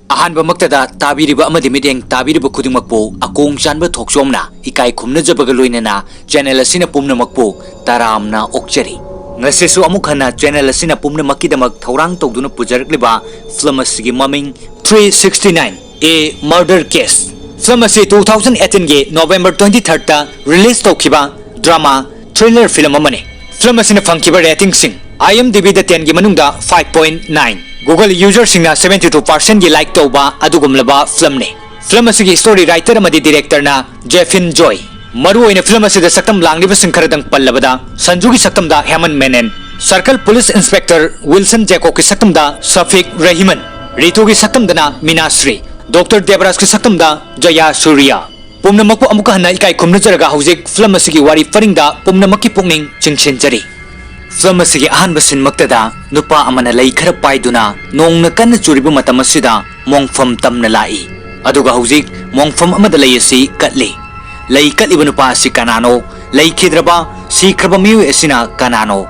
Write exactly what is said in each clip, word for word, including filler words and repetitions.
ꯑꯍꯥꯟꯕꯃꯛꯇꯗ ꯇꯥꯕꯤꯔꯤꯕ ꯑꯃꯗꯤ ꯃꯤꯠꯌꯦꯡ ꯇꯥꯕꯤꯔꯤꯕ ꯈꯨꯗꯤꯡꯃꯛꯄꯨ ꯑꯀꯣꯡ ꯆꯥꯟꯕ ꯊꯣꯛꯆꯣꯝꯅ ꯏꯀꯥꯏ ꯈꯨꯝꯅꯖꯕꯒ ꯂꯣꯏꯅꯅ channel ꯑꯁꯤꯅ ꯄꯨꯝꯅꯃꯛꯄꯨ ꯇꯔꯥꯝꯅ ꯑꯣꯛꯆꯔꯤ꯫ ꯉꯁꯤꯁꯨ ꯑꯃꯨꯛ ꯍꯟꯅ channel ꯑꯁꯤꯅ ꯄꯨꯝꯅꯃꯛꯀꯤꯗꯃꯛ ꯊꯧꯔꯥꯡ ꯇꯧꯗꯨꯅ ꯄꯨꯖꯔꯛꯂꯤꯕ film ꯑꯁꯤꯒꯤ ꯃꯃꯤꯡ three sixty nine A Murder Case꯫ Film ꯑꯁꯤ two thousand eighteen ꯒꯤ November twenty third ꯇ release ꯇꯧꯈꯤꯕ drama thriller film ꯑꯃꯅꯤ꯫ Film ꯑꯁꯤꯅ ꯐꯪꯈꯤꯕ rating ꯁꯤꯡ IMDb ꯗ ten ꯒꯤ ꯃꯅꯨꯡꯗ five point nine, Google user ꯁꯤꯡꯅ seventy two percent ꯒꯤ like ꯇꯧꯕ ꯑꯗꯨꯒꯨꯝꯂꯕ film ꯅꯤ꯫ Film ꯑꯁꯤꯒꯤ story writer ꯑꯃꯗꯤ director ꯅ Jeffin Joy꯫ ꯃꯔꯨꯑꯣꯏꯅ film ꯑꯁꯤꯗ ꯁꯛꯇꯝ ꯂꯥꯡꯂꯤꯕꯁꯤꯡ ꯈꯔꯗꯪ ꯄꯜꯂꯕꯗ, ꯁꯟꯖꯨꯒꯤ ꯁꯛꯇꯝꯗ ꯍꯦꯃꯟ ꯃꯦꯅꯟ, Circle Police Inspector Wilson Jacob ꯀꯤ ꯁꯛꯇꯝꯗ ꯁꯐꯤꯛ ꯔꯍꯤꯃꯟ, ꯔꯤꯇꯨꯒꯤ ꯁꯛꯇꯝꯗꯅ ꯃꯤꯅꯥ ꯁ꯭ꯔꯤ, Doctor ꯗꯦꯕꯔꯥꯖꯀꯤ ꯁꯛꯇꯝꯗ ꯖꯌꯥ ꯁꯨꯔꯤꯌꯥ꯫ ꯄꯨꯝꯅꯃꯛꯄꯨ ꯑꯃꯨꯛꯀ ꯍꯟꯅ ꯏꯀꯥꯏ ꯈꯨꯝꯅꯖꯔꯒ ꯍꯧꯖꯤꯛ film ꯑꯁꯤꯒꯤ ꯋꯥꯔꯤ ꯄꯔꯤꯡꯗ ꯄꯨꯝꯅꯃꯛꯀꯤ ꯄꯨꯛꯅꯤꯡ ꯆꯤꯡꯁꯤꯟꯖꯔꯤ꯫ Film ꯑꯁꯤꯒꯤ ꯑꯍꯥꯟꯕ scene ꯃꯛꯇꯗ ꯅꯨꯄꯥ ꯑꯃꯅ ꯂꯩ ꯈꯔ ꯄꯥꯏꯗꯨꯅ ꯅꯣꯡꯅ ꯀꯟꯅ ꯆꯨꯔꯤꯕ ꯃꯇꯝ ꯑꯁꯤꯗ ꯃꯣꯡꯐꯝ ꯇꯝꯅ ꯂꯥꯛꯏ꯫ ꯑꯗꯨꯒ ꯍꯧꯖꯤꯛ ꯃꯣꯡꯐꯝ ꯑꯃꯗ ꯂꯩ ꯑꯁꯤ ꯀꯠꯂꯤ꯫ ꯂꯩ ꯀꯠꯂꯤꯕ ꯅꯨꯄꯥ ꯑꯁꯤ ꯀꯅꯥꯅꯣ? ꯂꯩꯈꯤꯗ꯭ꯔꯕ, ꯁꯤꯈ꯭ꯔꯕ ꯃꯤꯑꯣꯏ ꯑꯁꯤꯅ ꯀꯅꯥꯅꯣ?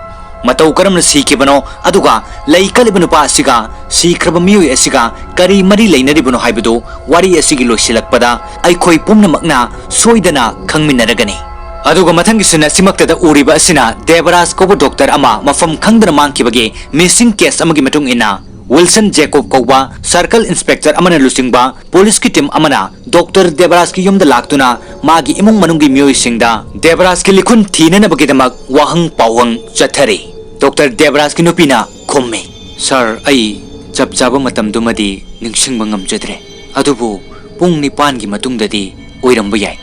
ꯃꯇꯧ ꯀꯔꯝꯅ ꯁꯤꯈꯤꯕꯅꯣ? ꯑꯗꯨꯒ ꯂꯩ ꯀꯠꯂꯤꯕ ꯅꯨꯄꯥ ꯑꯁꯤꯒ ꯁꯤꯈ꯭ꯔꯕ ꯃꯤꯑꯣꯏ ꯑꯁꯤꯒ ꯀꯔꯤ ꯃꯔꯤ ꯂꯩꯅꯔꯤꯕꯅꯣ ꯍꯥꯏꯕꯗꯨ ꯋꯥꯔꯤ ꯑꯁꯤꯒꯤ ꯂꯣꯏꯁꯤꯜꯂꯛꯄꯗ ꯑꯩꯈꯣꯏ ꯄꯨꯝꯅꯃꯛꯅ ꯁꯣꯏꯗꯅ ꯈꯪꯃꯤꯟꯅꯔꯒꯅꯤ꯫ ꯑꯗꯨꯒ ꯃꯊꯪꯒꯤ scene ꯑꯁꯤꯃꯛꯇꯗ ꯎꯔꯤꯕ ꯑꯁꯤꯅ ꯗꯦꯕꯔꯥꯖ ꯀꯧꯕ doctor ꯑꯃ ꯃꯐꯝ ꯈꯪꯗꯅ ꯃꯥꯡꯈꯤꯕꯒꯤ missing case ꯑꯃꯒꯤ ꯃꯇꯨꯡ ꯏꯟꯅ ꯋꯤꯜꯁꯟ ꯖꯦꯀꯣꯕ ꯀꯧꯕ circle inspector ꯑꯃꯅ ꯂꯨꯆꯤꯡꯕ police ꯀꯤ team ꯑꯃꯅ Doctor ꯗꯦꯕꯔꯥꯖꯀꯤ ꯌꯨꯝꯗ ꯂꯥꯛꯇꯨꯅ ꯃꯥꯒꯤ ꯏꯃꯨꯡ ꯃꯅꯨꯡꯒꯤ ꯃꯤꯑꯣꯏꯁꯤꯡꯗ ꯗꯦꯕꯔꯥꯖꯀꯤ ꯂꯤꯈꯨꯟ ꯊꯤꯅꯅꯕꯒꯤꯗꯃꯛ ꯋꯥꯍꯪ ꯄꯥꯎꯍꯪ ꯆꯠꯊꯔꯤ꯫ Doctor ꯗꯦꯕꯔꯥꯖꯀꯤ ꯅꯨꯄꯤꯅ ꯈꯨꯝꯃꯤ, "Sir, ꯑꯩ ꯆꯞ ꯆꯥꯕ ꯃꯇꯝꯗꯨꯃꯗꯤ ꯅꯤꯡꯁꯤꯡꯕ ꯉꯝꯖꯗ꯭ꯔꯦ, ꯑꯗꯨꯕꯨ ꯄꯨꯡ ꯅꯤꯄꯥꯟꯒꯤ ꯃꯇꯨꯡꯗꯗꯤ ꯑꯣꯏꯔꯝꯕ ꯌꯥꯏ꯫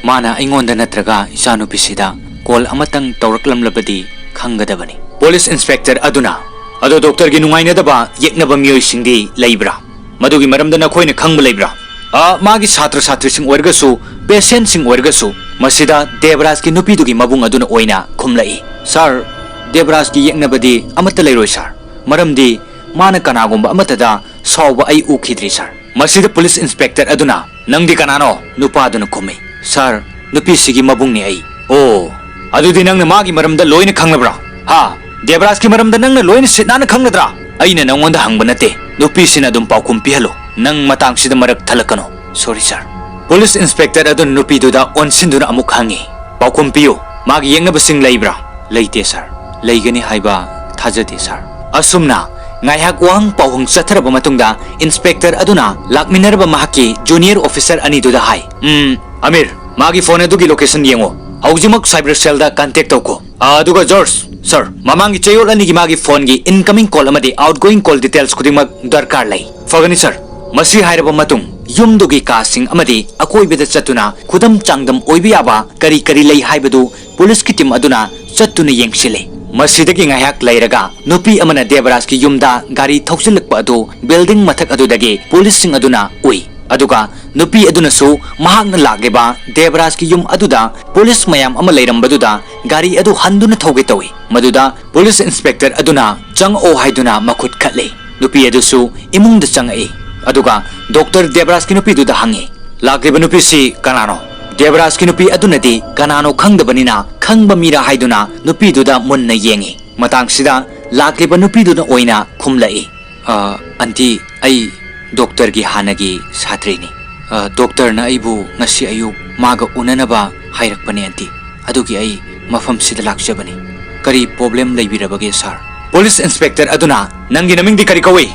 ꯃꯥꯅ ꯑꯩꯉꯣꯟꯗ ꯅꯠꯇ꯭ꯔꯒ ꯏꯆꯥꯅꯨꯄꯤꯁꯤꯗ call ꯑꯃꯇꯪ ꯇꯧꯔꯛꯂꯝꯂꯕꯗꯤ ꯈꯪꯒꯗꯕꯅꯤ꯫" Police inspector ꯑꯗꯨꯅ, "ꯑꯗꯣ doctor ꯒꯤ ꯅꯨꯡꯉꯥꯏꯅꯗꯕ ꯌꯦꯛꯅꯕ ꯃꯤꯑꯣꯏꯁꯤꯡꯗꯤ ꯂꯩꯕ꯭ꯔꯥ? ꯃꯗꯨꯒꯤ ꯃꯔꯝꯗ ꯅꯈꯣꯏꯅ ꯈꯪꯕ ꯂꯩꯕ꯭ꯔꯥ?" ꯑ, ꯃꯥꯒꯤ ꯁꯥꯇ꯭ꯔ ꯁꯥꯇ꯭ꯔꯤꯁꯤꯡ ꯑꯣꯏꯔꯒꯁꯨ, patient ꯁꯤꯡ ꯑꯣꯏꯔꯒꯁꯨ꯫ ꯃꯁꯤꯗ ꯗꯦꯕꯔꯥꯖꯀꯤ ꯅꯨꯄꯤꯗꯨꯒꯤ ꯃꯕꯨꯡ ꯑꯗꯨꯅ ꯑꯣꯏꯅ ꯈꯨꯝꯂꯛꯏ, "Sir, ꯗꯦꯕꯔꯥꯖꯀꯤ ꯌꯦꯛꯅꯕꯗꯤ ꯑꯃꯠꯇ ꯂꯩꯔꯣꯏ sir, ꯃꯔꯝꯗꯤ ꯃꯥꯅ ꯀꯅꯥꯒꯨꯝꯕ ꯑꯃꯠꯇꯗ ꯁꯥꯎꯕ ꯑꯩ ꯎꯈꯤꯗ꯭ꯔꯤ sir꯫" ꯃꯁꯤꯗ police inspector ꯑꯗꯨꯅ, "ꯅꯪꯗꯤ ꯀꯅꯥꯅꯣ?" ꯅꯨꯄꯥꯗꯨꯅ ꯈꯨꯝꯃꯤ, "Sir, ꯅꯨꯄꯤꯁꯤꯒꯤ ꯃꯕꯨꯡꯅꯤ ꯑꯩ꯫" "ꯑꯣ, ꯑꯗꯨꯗꯤ ꯅꯪꯅ ꯃꯥꯒꯤ ꯃꯔꯝꯗ ꯂꯣꯏꯅ ꯈꯪꯂꯕ꯭ꯔꯥ? ꯍꯥ? ꯗꯦꯕꯔꯥꯖꯀꯤ ꯃꯔꯝꯗ ꯅꯪꯅ ꯂꯣꯏꯅ ꯁꯤꯠ ꯅꯥꯟꯅ ꯈꯪꯂꯗ꯭ꯔꯥ?" "ꯑꯩꯅ ꯅꯪꯉꯣꯟꯗ ꯍꯪꯕ ꯅꯠꯇꯦ, ꯅꯨꯄꯤꯁꯤꯅ ꯑꯗꯨꯝ ꯄꯥꯎꯈꯨꯝ ꯄꯤꯍꯜꯂꯨ꯫" ꯅꯪ ꯃꯇꯥꯡꯁꯤꯗ ꯃꯔꯛ ꯊꯠꯂꯛꯀꯅꯨ꯫ Sorry, sir꯫ Police inspector ꯑꯗꯨꯅ ꯅꯨꯄꯤꯗꯨꯗ ꯑꯣꯟꯁꯤꯟꯗꯨꯅ ꯑꯃꯨꯛ ꯍꯪꯉꯤ, "ꯄꯥꯎꯈꯨꯝ ꯄꯤꯌꯨ, ꯃꯥꯒꯤ ꯌꯦꯛꯅꯕꯁꯤꯡ ꯂꯩꯕ꯭ꯔꯥ?" "ꯂꯩꯇꯦ, sir꯫ ꯂꯩꯒꯅꯤ ꯍꯥꯏꯕ ꯊꯥꯖꯗꯦ, sir꯫" ꯑꯁꯨꯝꯅ ꯉꯥꯏꯍꯥꯛ ꯋꯥꯍꯪ ꯄꯥꯎꯍꯪ ꯆꯠꯊꯔꯕ ꯃꯇꯨꯡꯗ, inspector ꯑꯗꯨꯅ ꯂꯥꯛꯃꯤꯟꯅꯔꯕ ꯃꯍꯥꯛꯀꯤ junior officer ꯑꯅꯤꯗꯨꯗ ꯍꯥꯏ, "ꯎꯝ, ꯑꯃꯤꯔ, ꯃꯥꯒꯤ phone ꯑꯗꯨꯒꯤ location ꯌꯦꯡꯉꯣ꯫ ꯍꯧꯖꯤꯛꯃꯛ cyber cellꯗ contact ꯇꯧꯈꯣ꯫ ꯑꯗꯨꯒ ꯖꯣꯔꯖ, sir, ꯃꯃꯥꯡꯒꯤ ꯆꯌꯣꯜ ꯑꯅꯤꯒꯤ ꯃꯥꯒꯤ phoneꯒꯤ incoming call ꯑꯃꯗꯤ outgoing call details ꯈꯨꯗꯤꯡꯃꯛ ꯗꯔꯀꯥꯔ ꯂꯩ꯫" "ꯐꯒꯅꯤ, sir꯫" ꯃꯁꯤ ꯍꯥꯏꯔꯕ ꯃꯇꯨꯡ, ꯌꯨꯝꯗꯨꯒꯤ ꯀꯥꯁꯤꯡ ꯑꯃꯗꯤ ꯑꯀꯣꯏꯕꯗ ꯆꯠꯇꯨꯅ ꯈꯨꯗꯝ ꯆꯥꯡꯗꯝ ꯑꯣꯏꯕ ꯌꯥꯕ ꯀꯔꯤ ꯀꯔꯤ ꯂꯩ ꯍꯥꯏꯕꯗꯨ policeꯀꯤ team ꯑꯗꯨꯅ ꯆꯠꯇꯨꯅ ꯌꯦꯡꯁꯤꯜꯂꯤ꯫ ꯃꯁꯤꯗꯒꯤ ꯉꯥꯏꯍꯥꯛ ꯂꯩꯔꯒ, ꯅꯨꯄꯤ ꯑꯃꯅ ꯗꯦꯕꯔꯥꯖꯀꯤ ꯌꯨꯝꯗ ꯒꯥꯔꯤ ꯊꯧꯖꯤꯜꯂꯛꯄ ꯑꯗꯨ building ꯃꯊꯛ ꯑꯗꯨꯗꯒꯤ policeꯁꯤꯡ ꯑꯗꯨꯅ ꯎꯏ꯫ ꯑꯗꯨꯒ ꯅꯨꯄꯤ ꯑꯗꯨꯅꯁꯨ ꯃꯍꯥꯛꯅ ꯂꯥꯛꯂꯤꯕ ꯗꯦꯕꯔꯥꯖꯀꯤ ꯌꯨꯝ ꯑꯗꯨꯗ police ꯃꯌꯥꯝ ꯑꯃ ꯂꯩꯔꯝꯕꯗꯨꯗ ꯒꯥꯔꯤ ꯑꯗꯨ ꯍꯟꯗꯨꯅ ꯊꯧꯒꯦ ꯇꯧꯏ꯫ ꯃꯗꯨꯗ police inspector ꯑꯗꯨꯅ "ꯆꯪꯉꯛꯑꯣ" ꯍꯥꯏꯗꯨꯅ ꯃꯈꯨꯠ ꯈꯠꯂꯤ꯫ ꯅꯨꯄꯤ ꯑꯗꯨꯁꯨ ꯏꯃꯨꯡꯗ ꯆꯪꯉꯛꯏ꯫ ꯑꯗꯨꯒ ꯗꯣꯛꯇꯔ ꯗꯦꯕꯔꯥꯖꯀꯤ ꯅꯨꯄꯤꯗꯨꯗ ꯍꯪꯉꯤ, "ꯂꯥꯛꯂꯤꯕ ꯅꯨꯄꯤꯁꯤ ꯀꯅꯥꯅꯣ?" ꯗꯦꯕꯔꯥꯖꯀꯤ ꯅꯨꯄꯤ ꯑꯗꯨꯅꯗꯤ ꯀꯅꯥꯅꯣ ꯈꯪꯗꯕꯅꯤꯅ, ꯈꯪꯕ ꯃꯤꯔꯥ ꯍꯥꯏꯗꯨꯅ ꯅꯨꯄꯤꯗꯨꯗ ꯃꯨꯟꯅ ꯌꯦꯡꯉꯤ꯫ ꯃꯇꯥꯡꯁꯤꯗ ꯂꯥꯛꯂꯤꯕ ꯅꯨꯄꯤꯗꯨꯅ ꯑꯣꯏꯅ ꯈꯨꯝꯂꯛꯏ, "ꯑ, ꯑꯟꯇꯤ, ꯑꯩ ꯗꯣꯛꯇꯔꯒꯤ ꯍꯥꯟꯅꯒꯤ ꯁꯥꯇ꯭ꯔꯤꯅꯤ꯫ ꯑ, ꯗꯣꯛꯇꯔꯅ ꯑꯩꯕꯨ ꯉꯁꯤ ꯑꯌꯨꯛ ꯃꯥꯒ ꯎꯅꯅꯕ ꯍꯥꯏꯔꯛꯄꯅꯦ, ꯑꯟꯇꯤ꯫ ꯑꯗꯨꯒꯤ ꯑꯩ ꯃꯐꯝꯁꯤꯗ ꯂꯥꯛꯆꯕꯅꯤ꯫ ꯀꯔꯤ problem ꯂꯩꯕꯤꯔꯕꯒꯦ, sir?" Police inspector ꯑꯗꯨꯅ, "ꯅꯪꯒꯤ ꯅꯃꯤꯡꯗꯤ ꯀꯔꯤ ꯀꯧꯏ?"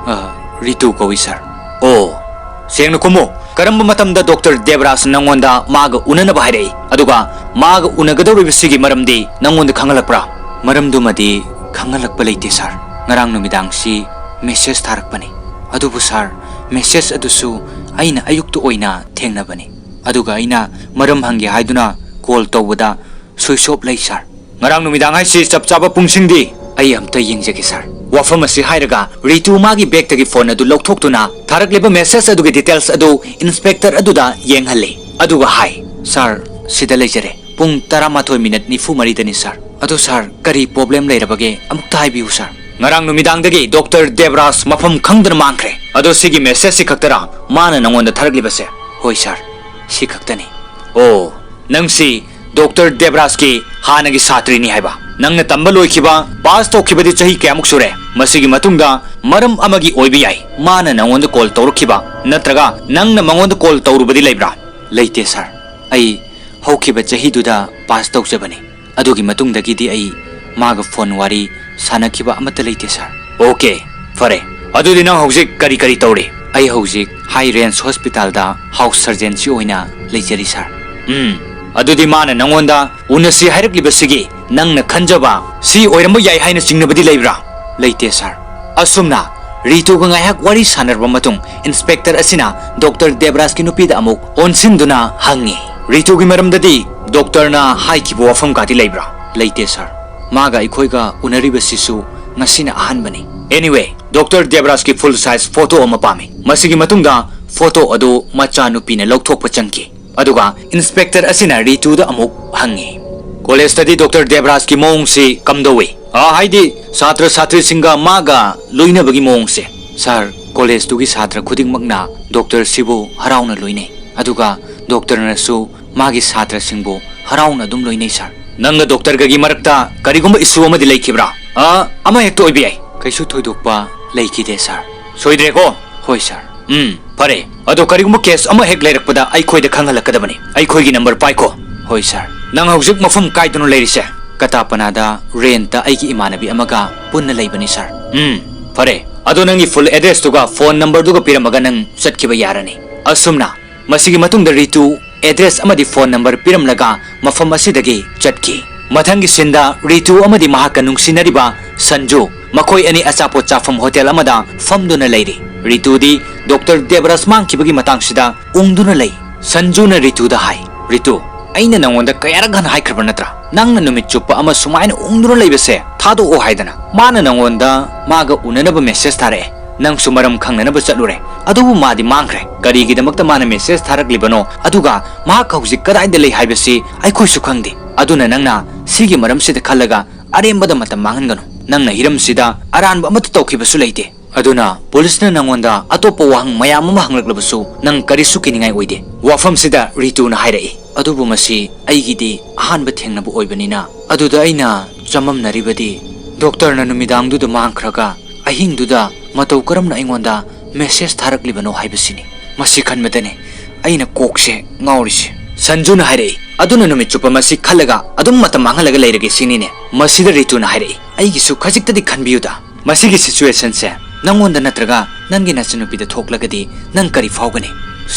"ꯑ, ꯔꯤꯇꯨ ꯀꯧꯏ, sir꯫" "ꯑꯣ, ꯁꯦꯡꯅ ꯈꯨꯝꯃꯨ꯫ ꯀꯔꯝꯕ ꯃꯇꯝꯗ ꯗꯣꯛꯇꯔ ꯗꯦꯕꯔꯥꯖ ꯅꯪꯉꯣꯟꯗ ꯃꯥꯒ ꯎꯅꯅꯕ ꯍꯥꯏꯔꯛꯏ? ꯑꯗꯨꯒ ꯃꯥꯒ ꯎꯅꯒꯗꯧꯔꯤꯕꯁꯤꯒꯤ ꯃꯔꯝꯗꯤ ꯅꯪꯉꯣꯟꯗ ꯈꯪꯍꯜꯂꯛꯄ꯭ꯔꯥ?" "ꯃꯔꯝꯗꯨꯃꯗꯤ ꯈꯪꯍꯜꯂꯛꯄ ꯂꯩꯇꯦ, sir꯫ ꯉꯔꯥꯡ ꯅꯨꯃꯤꯗꯥꯡꯁꯤ message ꯊꯥꯔꯛꯄꯅꯤ꯫ ꯑꯗꯨꯕꯨ, sir, message ꯑꯗꯨꯁꯨ ꯑꯩꯅ ꯑꯌꯨꯛꯇ ꯑꯣꯏꯅ ꯊꯦꯡꯅꯕꯅꯤ꯫ ꯑꯗꯨꯒ ꯑꯩꯅ ꯃꯔꯝ ꯍꯪꯒꯦ ꯍꯥꯏꯗꯨꯅ call ꯇꯧꯕꯗ switch off ꯂꯩ, sir꯫" "ꯉꯔꯥꯡ ꯅꯨꯃꯤꯗꯥꯡ ꯍꯥꯏꯁꯤ ꯆꯞ ꯆꯥꯕ ꯄꯨꯡꯁꯤꯡꯗꯤ?" "ꯑꯩ ꯑꯝꯇ ꯌꯦꯡꯖꯒꯦ, sir꯫" ꯋꯥꯐꯝ ꯑꯁꯤ ꯍꯥꯏꯔꯒ ꯔꯤꯇꯨ ꯃꯥꯒꯤ bagꯇꯒꯤ phone ꯑꯗꯨ ꯂꯧꯊꯣꯛꯇꯨꯅ ꯊꯥꯔꯛꯂꯤꯕ message ꯑꯗꯨꯒꯤ details ꯑꯗꯨ inspector ꯑꯗꯨꯗ ꯌꯦꯡꯍꯜꯂꯤ꯫ ꯑꯗꯨꯒ ꯍꯥꯏ, "Sir, ꯁꯤꯗ ꯂꯩꯖꯔꯦ꯫ ꯄꯨꯡ ꯇꯔꯥꯃꯥꯊꯣꯏ minute ꯅꯤꯐꯨ ꯃꯔꯤꯗꯅꯤ, sir꯫ ꯑꯗꯣ, sir, ꯀꯔꯤ problem ꯂꯩꯔꯕꯒꯦ? ꯑꯃꯨꯛꯇ ꯍꯥꯏꯕꯤꯌꯨ, sir꯫" "ꯉꯔꯥꯡ ꯅꯨꯃꯤꯗꯥꯡꯗꯒꯤ ꯗꯣꯛꯇꯔ ꯗꯦꯕꯔꯥꯖ ꯃꯐꯝ ꯈꯪꯗꯅ ꯃꯥꯡꯈ꯭ꯔꯦ꯫ ꯑꯗꯣ ꯁꯤꯒꯤ messageꯁꯤ ꯈꯛꯇꯔꯥ ꯃꯥꯅ ꯅꯉꯣꯟꯗ ꯊꯥꯔꯛꯂꯤꯕꯁꯦ?" "ꯍꯣꯏ, sir, ꯁꯤ ꯈꯛꯇꯅꯤ꯫" "ꯑꯣ, ꯅꯪꯁꯤ ꯗꯣꯛꯇꯔ ꯗꯦꯕꯔꯥꯖꯀꯤ ꯍꯥꯟꯅꯒꯤ ꯁꯥꯇ꯭ꯔꯤꯅꯤ ꯍꯥꯏꯕ? ꯅꯪꯅ ꯇꯝꯕ ꯂꯣꯏꯈꯤꯕ, ꯄꯥꯁ ꯇꯧꯈꯤꯕꯗꯤ ꯆꯍꯤ ꯀꯌꯥꯃꯨꯛ ꯁꯨꯔꯦ? ꯃꯁꯤꯒꯤ ꯃꯇꯨꯡꯗ ꯃꯔꯝ ꯑꯃꯒꯤ ꯑꯣꯏꯕ ꯌꯥꯏ, ꯃꯥꯅ ꯅꯪꯉꯣꯟꯗ ꯀꯣꯜ ꯇꯧꯔꯛꯈꯤꯕ ꯅꯠꯇ꯭ꯔꯒ ꯅꯪꯅ ꯃꯉꯣꯟꯗ ꯀꯣꯜ ꯇꯧꯔꯨꯕꯗꯤ ꯂꯩꯕ꯭ꯔꯥ? ꯂꯩꯇꯦ ꯁꯥꯔ꯫ ꯑꯩ ꯍꯧꯈꯤꯕ ꯆꯍꯤꯗꯨꯗ ꯄꯥꯁ ꯇꯧꯖꯕꯅꯤ꯫ ꯑꯗꯨꯒꯤ ꯃꯇꯨꯡꯗꯒꯤꯗꯤ ꯑꯩ ꯃꯥꯒ ꯐꯣꯟ ꯋꯥꯔꯤ ꯁꯥꯟꯅꯈꯤꯕ ꯑꯃꯠꯇ ꯂꯩꯇꯦ ꯁꯥꯔ꯫ ꯑꯣꯀꯦ, ꯐꯔꯦ꯫ ꯑꯗꯨꯗꯤ ꯅꯪ ꯍꯧꯖꯤꯛ ꯀꯔꯤ ꯀꯔꯤ ꯇꯧꯔꯤ? ꯑꯩ ꯍꯧꯖꯤꯛ ꯍꯥꯏ ꯔꯦꯟꯖ ꯍꯣꯁꯄꯤꯇꯥꯜꯗ ꯍꯥꯎꯁ ꯁꯔꯖꯟꯁꯤ ꯑꯣꯏꯅ ꯂꯩꯖꯔꯤ ꯁꯥꯔ꯫ ꯎꯝ, ꯑꯗꯨꯗꯤ ꯃꯥꯅ ꯅꯪꯉꯣꯟꯗ ꯎꯅꯁꯤ ꯍꯥꯏꯔꯛꯂꯤꯕꯁꯤꯒꯤ ꯅꯪꯅ ꯈꯟꯖꯕ ꯁꯤ ꯑꯣꯏꯔꯝꯕ ꯌꯥꯏ ꯍꯥꯏꯅ ꯆꯤꯡꯅꯕꯗꯤ ꯂꯩꯕ꯭ꯔꯥ? ꯂꯩꯇꯦ ꯁꯥꯔ꯫ ꯑꯁꯨꯝꯅ ꯔꯤꯇꯨꯒ ꯉꯥꯏꯍꯥꯛ ꯋꯥꯔꯤ ꯁꯥꯟꯅꯔꯕ ꯃꯇꯨꯡ ꯏꯟꯁꯄꯦꯛꯇꯔ ꯑꯁꯤꯅ ꯗꯣꯛꯇꯔ ꯗꯦꯕꯔꯥꯖꯀꯤ ꯅꯨꯄꯤꯗ ꯑꯃꯨꯛ ꯑꯣꯟꯁꯤꯟꯗꯨꯅ ꯍꯪꯉꯤ, "ꯔꯤꯇꯨꯒꯤ ꯃꯔꯝꯗꯗꯤ ꯗꯣꯛꯇꯔꯅ ꯍꯥꯏꯈꯤꯕ ꯋꯥꯐꯝ ꯀꯥꯗꯤ ꯂꯩꯕ꯭ꯔꯥ?" "ꯂꯩꯇꯦ ꯁꯥꯔ꯫ ꯃꯥꯒ ꯑꯩꯈꯣꯏꯒ ꯎꯅꯔꯤꯕꯁꯤꯁꯨ ꯉꯁꯤꯅ ꯑꯍꯥꯟꯕꯅꯤ꯫ Anyway, ꯗꯣꯛꯇꯔ ꯗꯦꯕꯔꯥꯖꯀꯤ ꯐꯨꯜ ꯁꯥꯏꯖ ꯐꯣꯇꯣ ꯑꯃ ꯄꯥꯝꯃꯤ꯫" ꯃꯁꯤꯒꯤ ꯃꯇꯨꯡꯗ ꯐꯣꯇꯣ ꯑꯗꯨ ꯃꯆꯥꯅꯨꯄꯤꯅ ꯂꯧꯊꯣꯛꯄ ꯆꯪꯈꯤ꯫ ꯑꯗꯨꯒ ꯏꯟꯁꯄꯦꯛꯇꯔ ꯑꯁꯤꯅ ꯔꯤꯇꯨꯗ ꯑꯃꯨꯛ ꯍꯪꯉꯤ, "ꯀꯣꯂꯦꯖꯇꯗꯤ ꯗꯣꯛꯇꯔ ꯗꯦꯕꯔꯥꯖꯀꯤ ꯃꯑꯣꯡꯁꯤ ꯀꯝꯗꯧꯏ? ꯑ, ꯍꯥꯏꯗꯤ ꯁꯥꯇ꯭ꯔ ꯁꯥꯇ꯭ꯔꯤꯁꯤꯡꯒ ꯃꯥꯒ ꯂꯣꯏꯅꯕꯒꯤ ꯃꯑꯣꯡꯁꯦ?" "ꯁꯥꯔ, ꯀꯣꯂꯦꯖꯇꯨꯒꯤ ꯁꯥꯇ꯭ꯔ ꯈꯨꯗꯤꯡꯃꯛꯅ ꯗꯣꯛꯇꯔꯁꯤꯕꯨ ꯍꯔꯥꯎꯅ ꯂꯣꯏꯅꯩ, ꯑꯗꯨꯒ ꯗꯣꯛꯇꯔꯅꯁꯨ ꯃꯥꯒꯤ ꯁꯥꯇ꯭ꯔꯁꯤꯡꯕꯨ ꯍꯔꯥꯎꯅ ꯑꯗꯨꯝ ꯂꯣꯏꯅꯩ ꯁꯥꯔ꯫" "ꯅꯪꯒ ꯗꯣꯛꯇꯔꯒꯒꯤ ꯃꯔꯛꯇ ꯀꯔꯤꯒꯨꯝꯕ ꯏꯁꯨ ꯑꯃꯗꯤ ꯂꯩꯈꯤꯕ꯭ꯔꯥ?" "ꯑ, ꯑꯃ ꯍꯦꯛꯇ ꯑꯣꯏꯕ ꯌꯥꯏ꯫" "ꯀꯩꯁꯨ ꯊꯣꯏꯗꯣꯛꯄ ꯂꯩꯈꯤꯗꯦ ꯁꯥꯔ꯫" "ꯁꯣꯏꯗ꯭ꯔꯦꯀꯣ?" "ꯍꯣꯏ ꯁꯥꯔ꯫" "ꯎꯝ, ꯐꯔꯦ꯫ ꯑꯗꯣ ꯀꯔꯤꯒꯨꯝꯕ ꯀꯦꯁ ꯑꯃ ꯍꯦꯛ ꯂꯩꯔꯛꯄꯗ ꯑꯩꯈꯣꯏꯗ ꯈꯪꯍꯜꯂꯛꯀꯗꯕꯅꯤ꯫ ꯑꯩꯈꯣꯏꯒꯤ ꯅꯝꯕꯔ ꯄꯥꯏꯀꯣ꯫" "ꯍꯣꯏ ꯁꯥꯔ꯫" "ꯅꯪ ꯍꯧꯖꯤꯛ ꯃꯐꯝ ꯀꯥꯏꯗꯅꯣ ꯂꯩꯔꯤꯁꯦ?" "ꯀꯇꯥꯄꯅꯥꯗ ꯔꯦꯟꯇ ꯑꯩꯒꯤ ꯏꯃꯥꯟꯅꯕꯤ ꯑꯃꯒ ꯄꯨꯟꯅ ꯂꯩꯕꯅꯤ ꯁꯥꯔ꯫" "ꯎꯝ, ꯐꯔꯦ꯫ ꯑꯗꯣ ꯅꯪꯒꯤ ꯐꯨꯜ ꯑꯦꯗ꯭ꯔꯦꯁꯇꯨꯒ ꯐꯣꯟ ꯅꯝꯕꯔꯗꯨꯒ ꯄꯤꯔꯝꯃꯒ ꯅꯪ ꯆꯠꯈꯤꯕ ꯌꯥꯔꯅꯤ꯫" ꯑꯁꯨꯝꯅ ꯃꯁꯤꯒꯤ ꯃꯇꯨꯡꯗ ꯔꯤꯇꯨ ꯑꯦꯗ꯭ꯔꯦꯁ ꯑꯃꯗꯤ ꯐꯣꯟ ꯅꯝꯕꯔ ꯄꯤꯔꯝꯂꯒ ꯃꯐꯝ ꯑꯁꯤꯗꯒꯤ ꯆꯠꯈꯤ꯫ ꯃꯊꯪꯒꯤ ꯁꯤꯟꯗ ꯔꯤꯇꯨ ꯑꯃꯗꯤ ꯃꯍꯥꯛꯀ ꯅꯨꯡꯁꯤꯅꯔꯤꯕ ꯁꯟꯖꯨ ꯃꯈꯣꯏ ꯑꯅꯤ ꯑꯆꯥꯄꯣꯠ ꯆꯥꯐꯝ ꯍꯣꯇꯦꯜ ꯑꯃꯗ ꯐꯝꯗꯨꯅ ꯂꯩꯔꯤ꯫ ꯔꯤꯇꯨꯗꯤ ꯗꯣꯛꯇꯔ ꯗꯦꯕꯔꯥꯖ ꯃꯥꯡꯈꯤꯕꯒꯤ ꯃꯇꯥꯡꯁꯤꯗ ꯎꯪꯗꯨꯅ ꯂꯩ꯫ ꯁꯟꯖꯨꯅ ꯔꯤꯇꯨꯗ ꯍꯥꯏ, "ꯔꯤꯇꯨ, ꯑꯩꯅ ꯅꯪꯉꯣꯟꯗ ꯀꯌꯥꯔꯛ ꯍꯟꯅ ꯍꯥꯏꯈ꯭ꯔꯕ ꯅꯠꯇ꯭ꯔꯥ? ꯅꯪꯅ ꯅꯨꯃꯤꯠ ꯆꯨꯞꯄ ꯑꯃ ꯁꯨꯃꯥꯏꯅ ꯎꯪꯗꯨꯅ ꯂꯩꯕꯁꯦ ꯊꯥꯗꯣꯛꯑꯣ ꯍꯥꯏꯗꯅ꯫ ꯃꯥꯅ ꯅꯪꯉꯣꯟꯗ ꯃꯥꯒ ꯎꯅꯅꯕ ꯃꯦꯁꯦꯖ ꯊꯥꯔꯛꯑꯦ꯫ ꯅꯪꯁꯨ ꯃꯔꯝ ꯈꯪꯅꯅꯕ ꯆꯠꯂꯨꯔꯦ꯫ ꯑꯗꯨꯕꯨ ꯃꯥꯗꯤ ꯃꯥꯡꯈ꯭ꯔꯦ꯫ ꯀꯔꯤꯒꯤꯗꯃꯛꯇ ꯃꯥꯅ ꯃꯦꯁꯦꯖ ꯊꯥꯔꯛꯂꯤꯕꯅꯣ? ꯑꯗꯨꯒ ꯃꯍꯥꯛ ꯍꯧꯖꯤꯛ ꯀꯗꯥꯏꯗ ꯂꯩ ꯍꯥꯏꯕꯁꯤ ꯑꯩꯈꯣꯏꯁꯨ ꯈꯪꯗꯦ꯫ ꯑꯗꯨꯅ ꯅꯪꯅ ꯁꯤꯒꯤ ꯃꯔꯝꯁꯤꯗ ꯈꯜꯂꯒ ꯑꯔꯦꯝꯕꯗ ꯃꯇꯝ ꯃꯥꯡꯍꯟꯒꯅꯨ꯫ ꯅꯪꯅ ꯍꯤꯔꯝꯁꯤꯗ ꯑꯔꯥꯟꯕ ꯑꯃꯠꯇ ꯇꯧꯈꯤꯕꯁꯨ ꯂꯩꯇꯦ꯫ ꯑꯗꯨꯅ ꯄꯨꯂꯤꯁꯅ ꯅꯪꯉꯣꯟꯗ ꯑꯇꯣꯞꯄ ꯋꯥꯍꯪ ꯃꯌꯥꯝ ꯑꯃ ꯍꯪꯂꯛꯂꯕꯁꯨ ꯅꯪ ꯀꯔꯤꯁꯨ ꯀꯤꯅꯤꯡꯉꯥꯏ ꯑꯣꯏꯗꯦ꯫" ꯋꯥꯐꯝꯁꯤꯗ ꯔꯤꯇꯨꯅ ꯍꯥꯏꯔꯛꯏ, "ꯑꯗꯨꯕꯨ ꯃꯁꯤ ꯑꯩꯒꯤꯗꯤ ꯑꯍꯥꯟꯕ ꯊꯦꯡꯅꯕ ꯑꯣꯏꯕꯅꯤꯅ ꯑꯗꯨꯗ ꯑꯩꯅ ꯆꯃꯝꯅꯔꯤꯕꯗꯤ ꯗꯣꯛꯇꯔꯅ ꯅꯨꯃꯤꯗꯥꯡꯗꯨꯗ ꯃꯥꯡꯈ꯭ꯔꯒ ꯑꯍꯤꯡꯗꯨꯗ ꯃꯇꯧ ꯀꯔꯝꯅ ꯑꯩꯉꯣꯟꯗ ꯃꯦꯁꯦꯖ ꯊꯥꯔꯛꯂꯤꯕꯅꯣ ꯍꯥꯏꯕꯁꯤꯅꯤ꯫ ꯃꯁꯤ ꯈꯟꯕꯗꯅꯦ ꯑꯩꯅ ꯀꯣꯛꯁꯦ ꯉꯥꯎꯔꯤꯁꯦ꯫ ꯁꯟꯖꯨꯅ ꯍꯥꯏꯔꯛꯏ, "ꯑꯗꯨꯅ ꯅꯨꯃꯤꯠ ꯆꯨꯞꯄ ꯃꯁꯤ ꯈꯜꯂꯒ ꯑꯗꯨꯝ ꯃꯇꯝ ꯃꯥꯡꯍꯜꯂꯒ ꯂꯩꯔꯒꯦ ꯁꯤꯅꯤꯅꯦ?" ꯃꯁꯤꯗ ꯔꯤꯇꯨꯅ ꯍꯥꯏꯔꯛꯏ, "ꯑꯩꯒꯤꯁꯨ ꯈꯖꯤꯛꯇꯗꯤ ꯈꯟꯕꯤꯌꯨꯗ꯫ ꯃꯁꯤꯒꯤ ꯁꯤꯆꯨꯋꯦꯁꯟꯁꯦ ꯅꯪꯉꯣꯟꯗ ꯅꯠꯇ꯭ꯔꯒ ꯅꯪꯒꯤ ꯅꯆꯟꯅꯨꯄꯤꯗ ꯊꯣꯛꯂꯒꯗꯤ ꯅꯪ ꯀꯔꯤ ꯐꯥꯎꯒꯅꯤ?"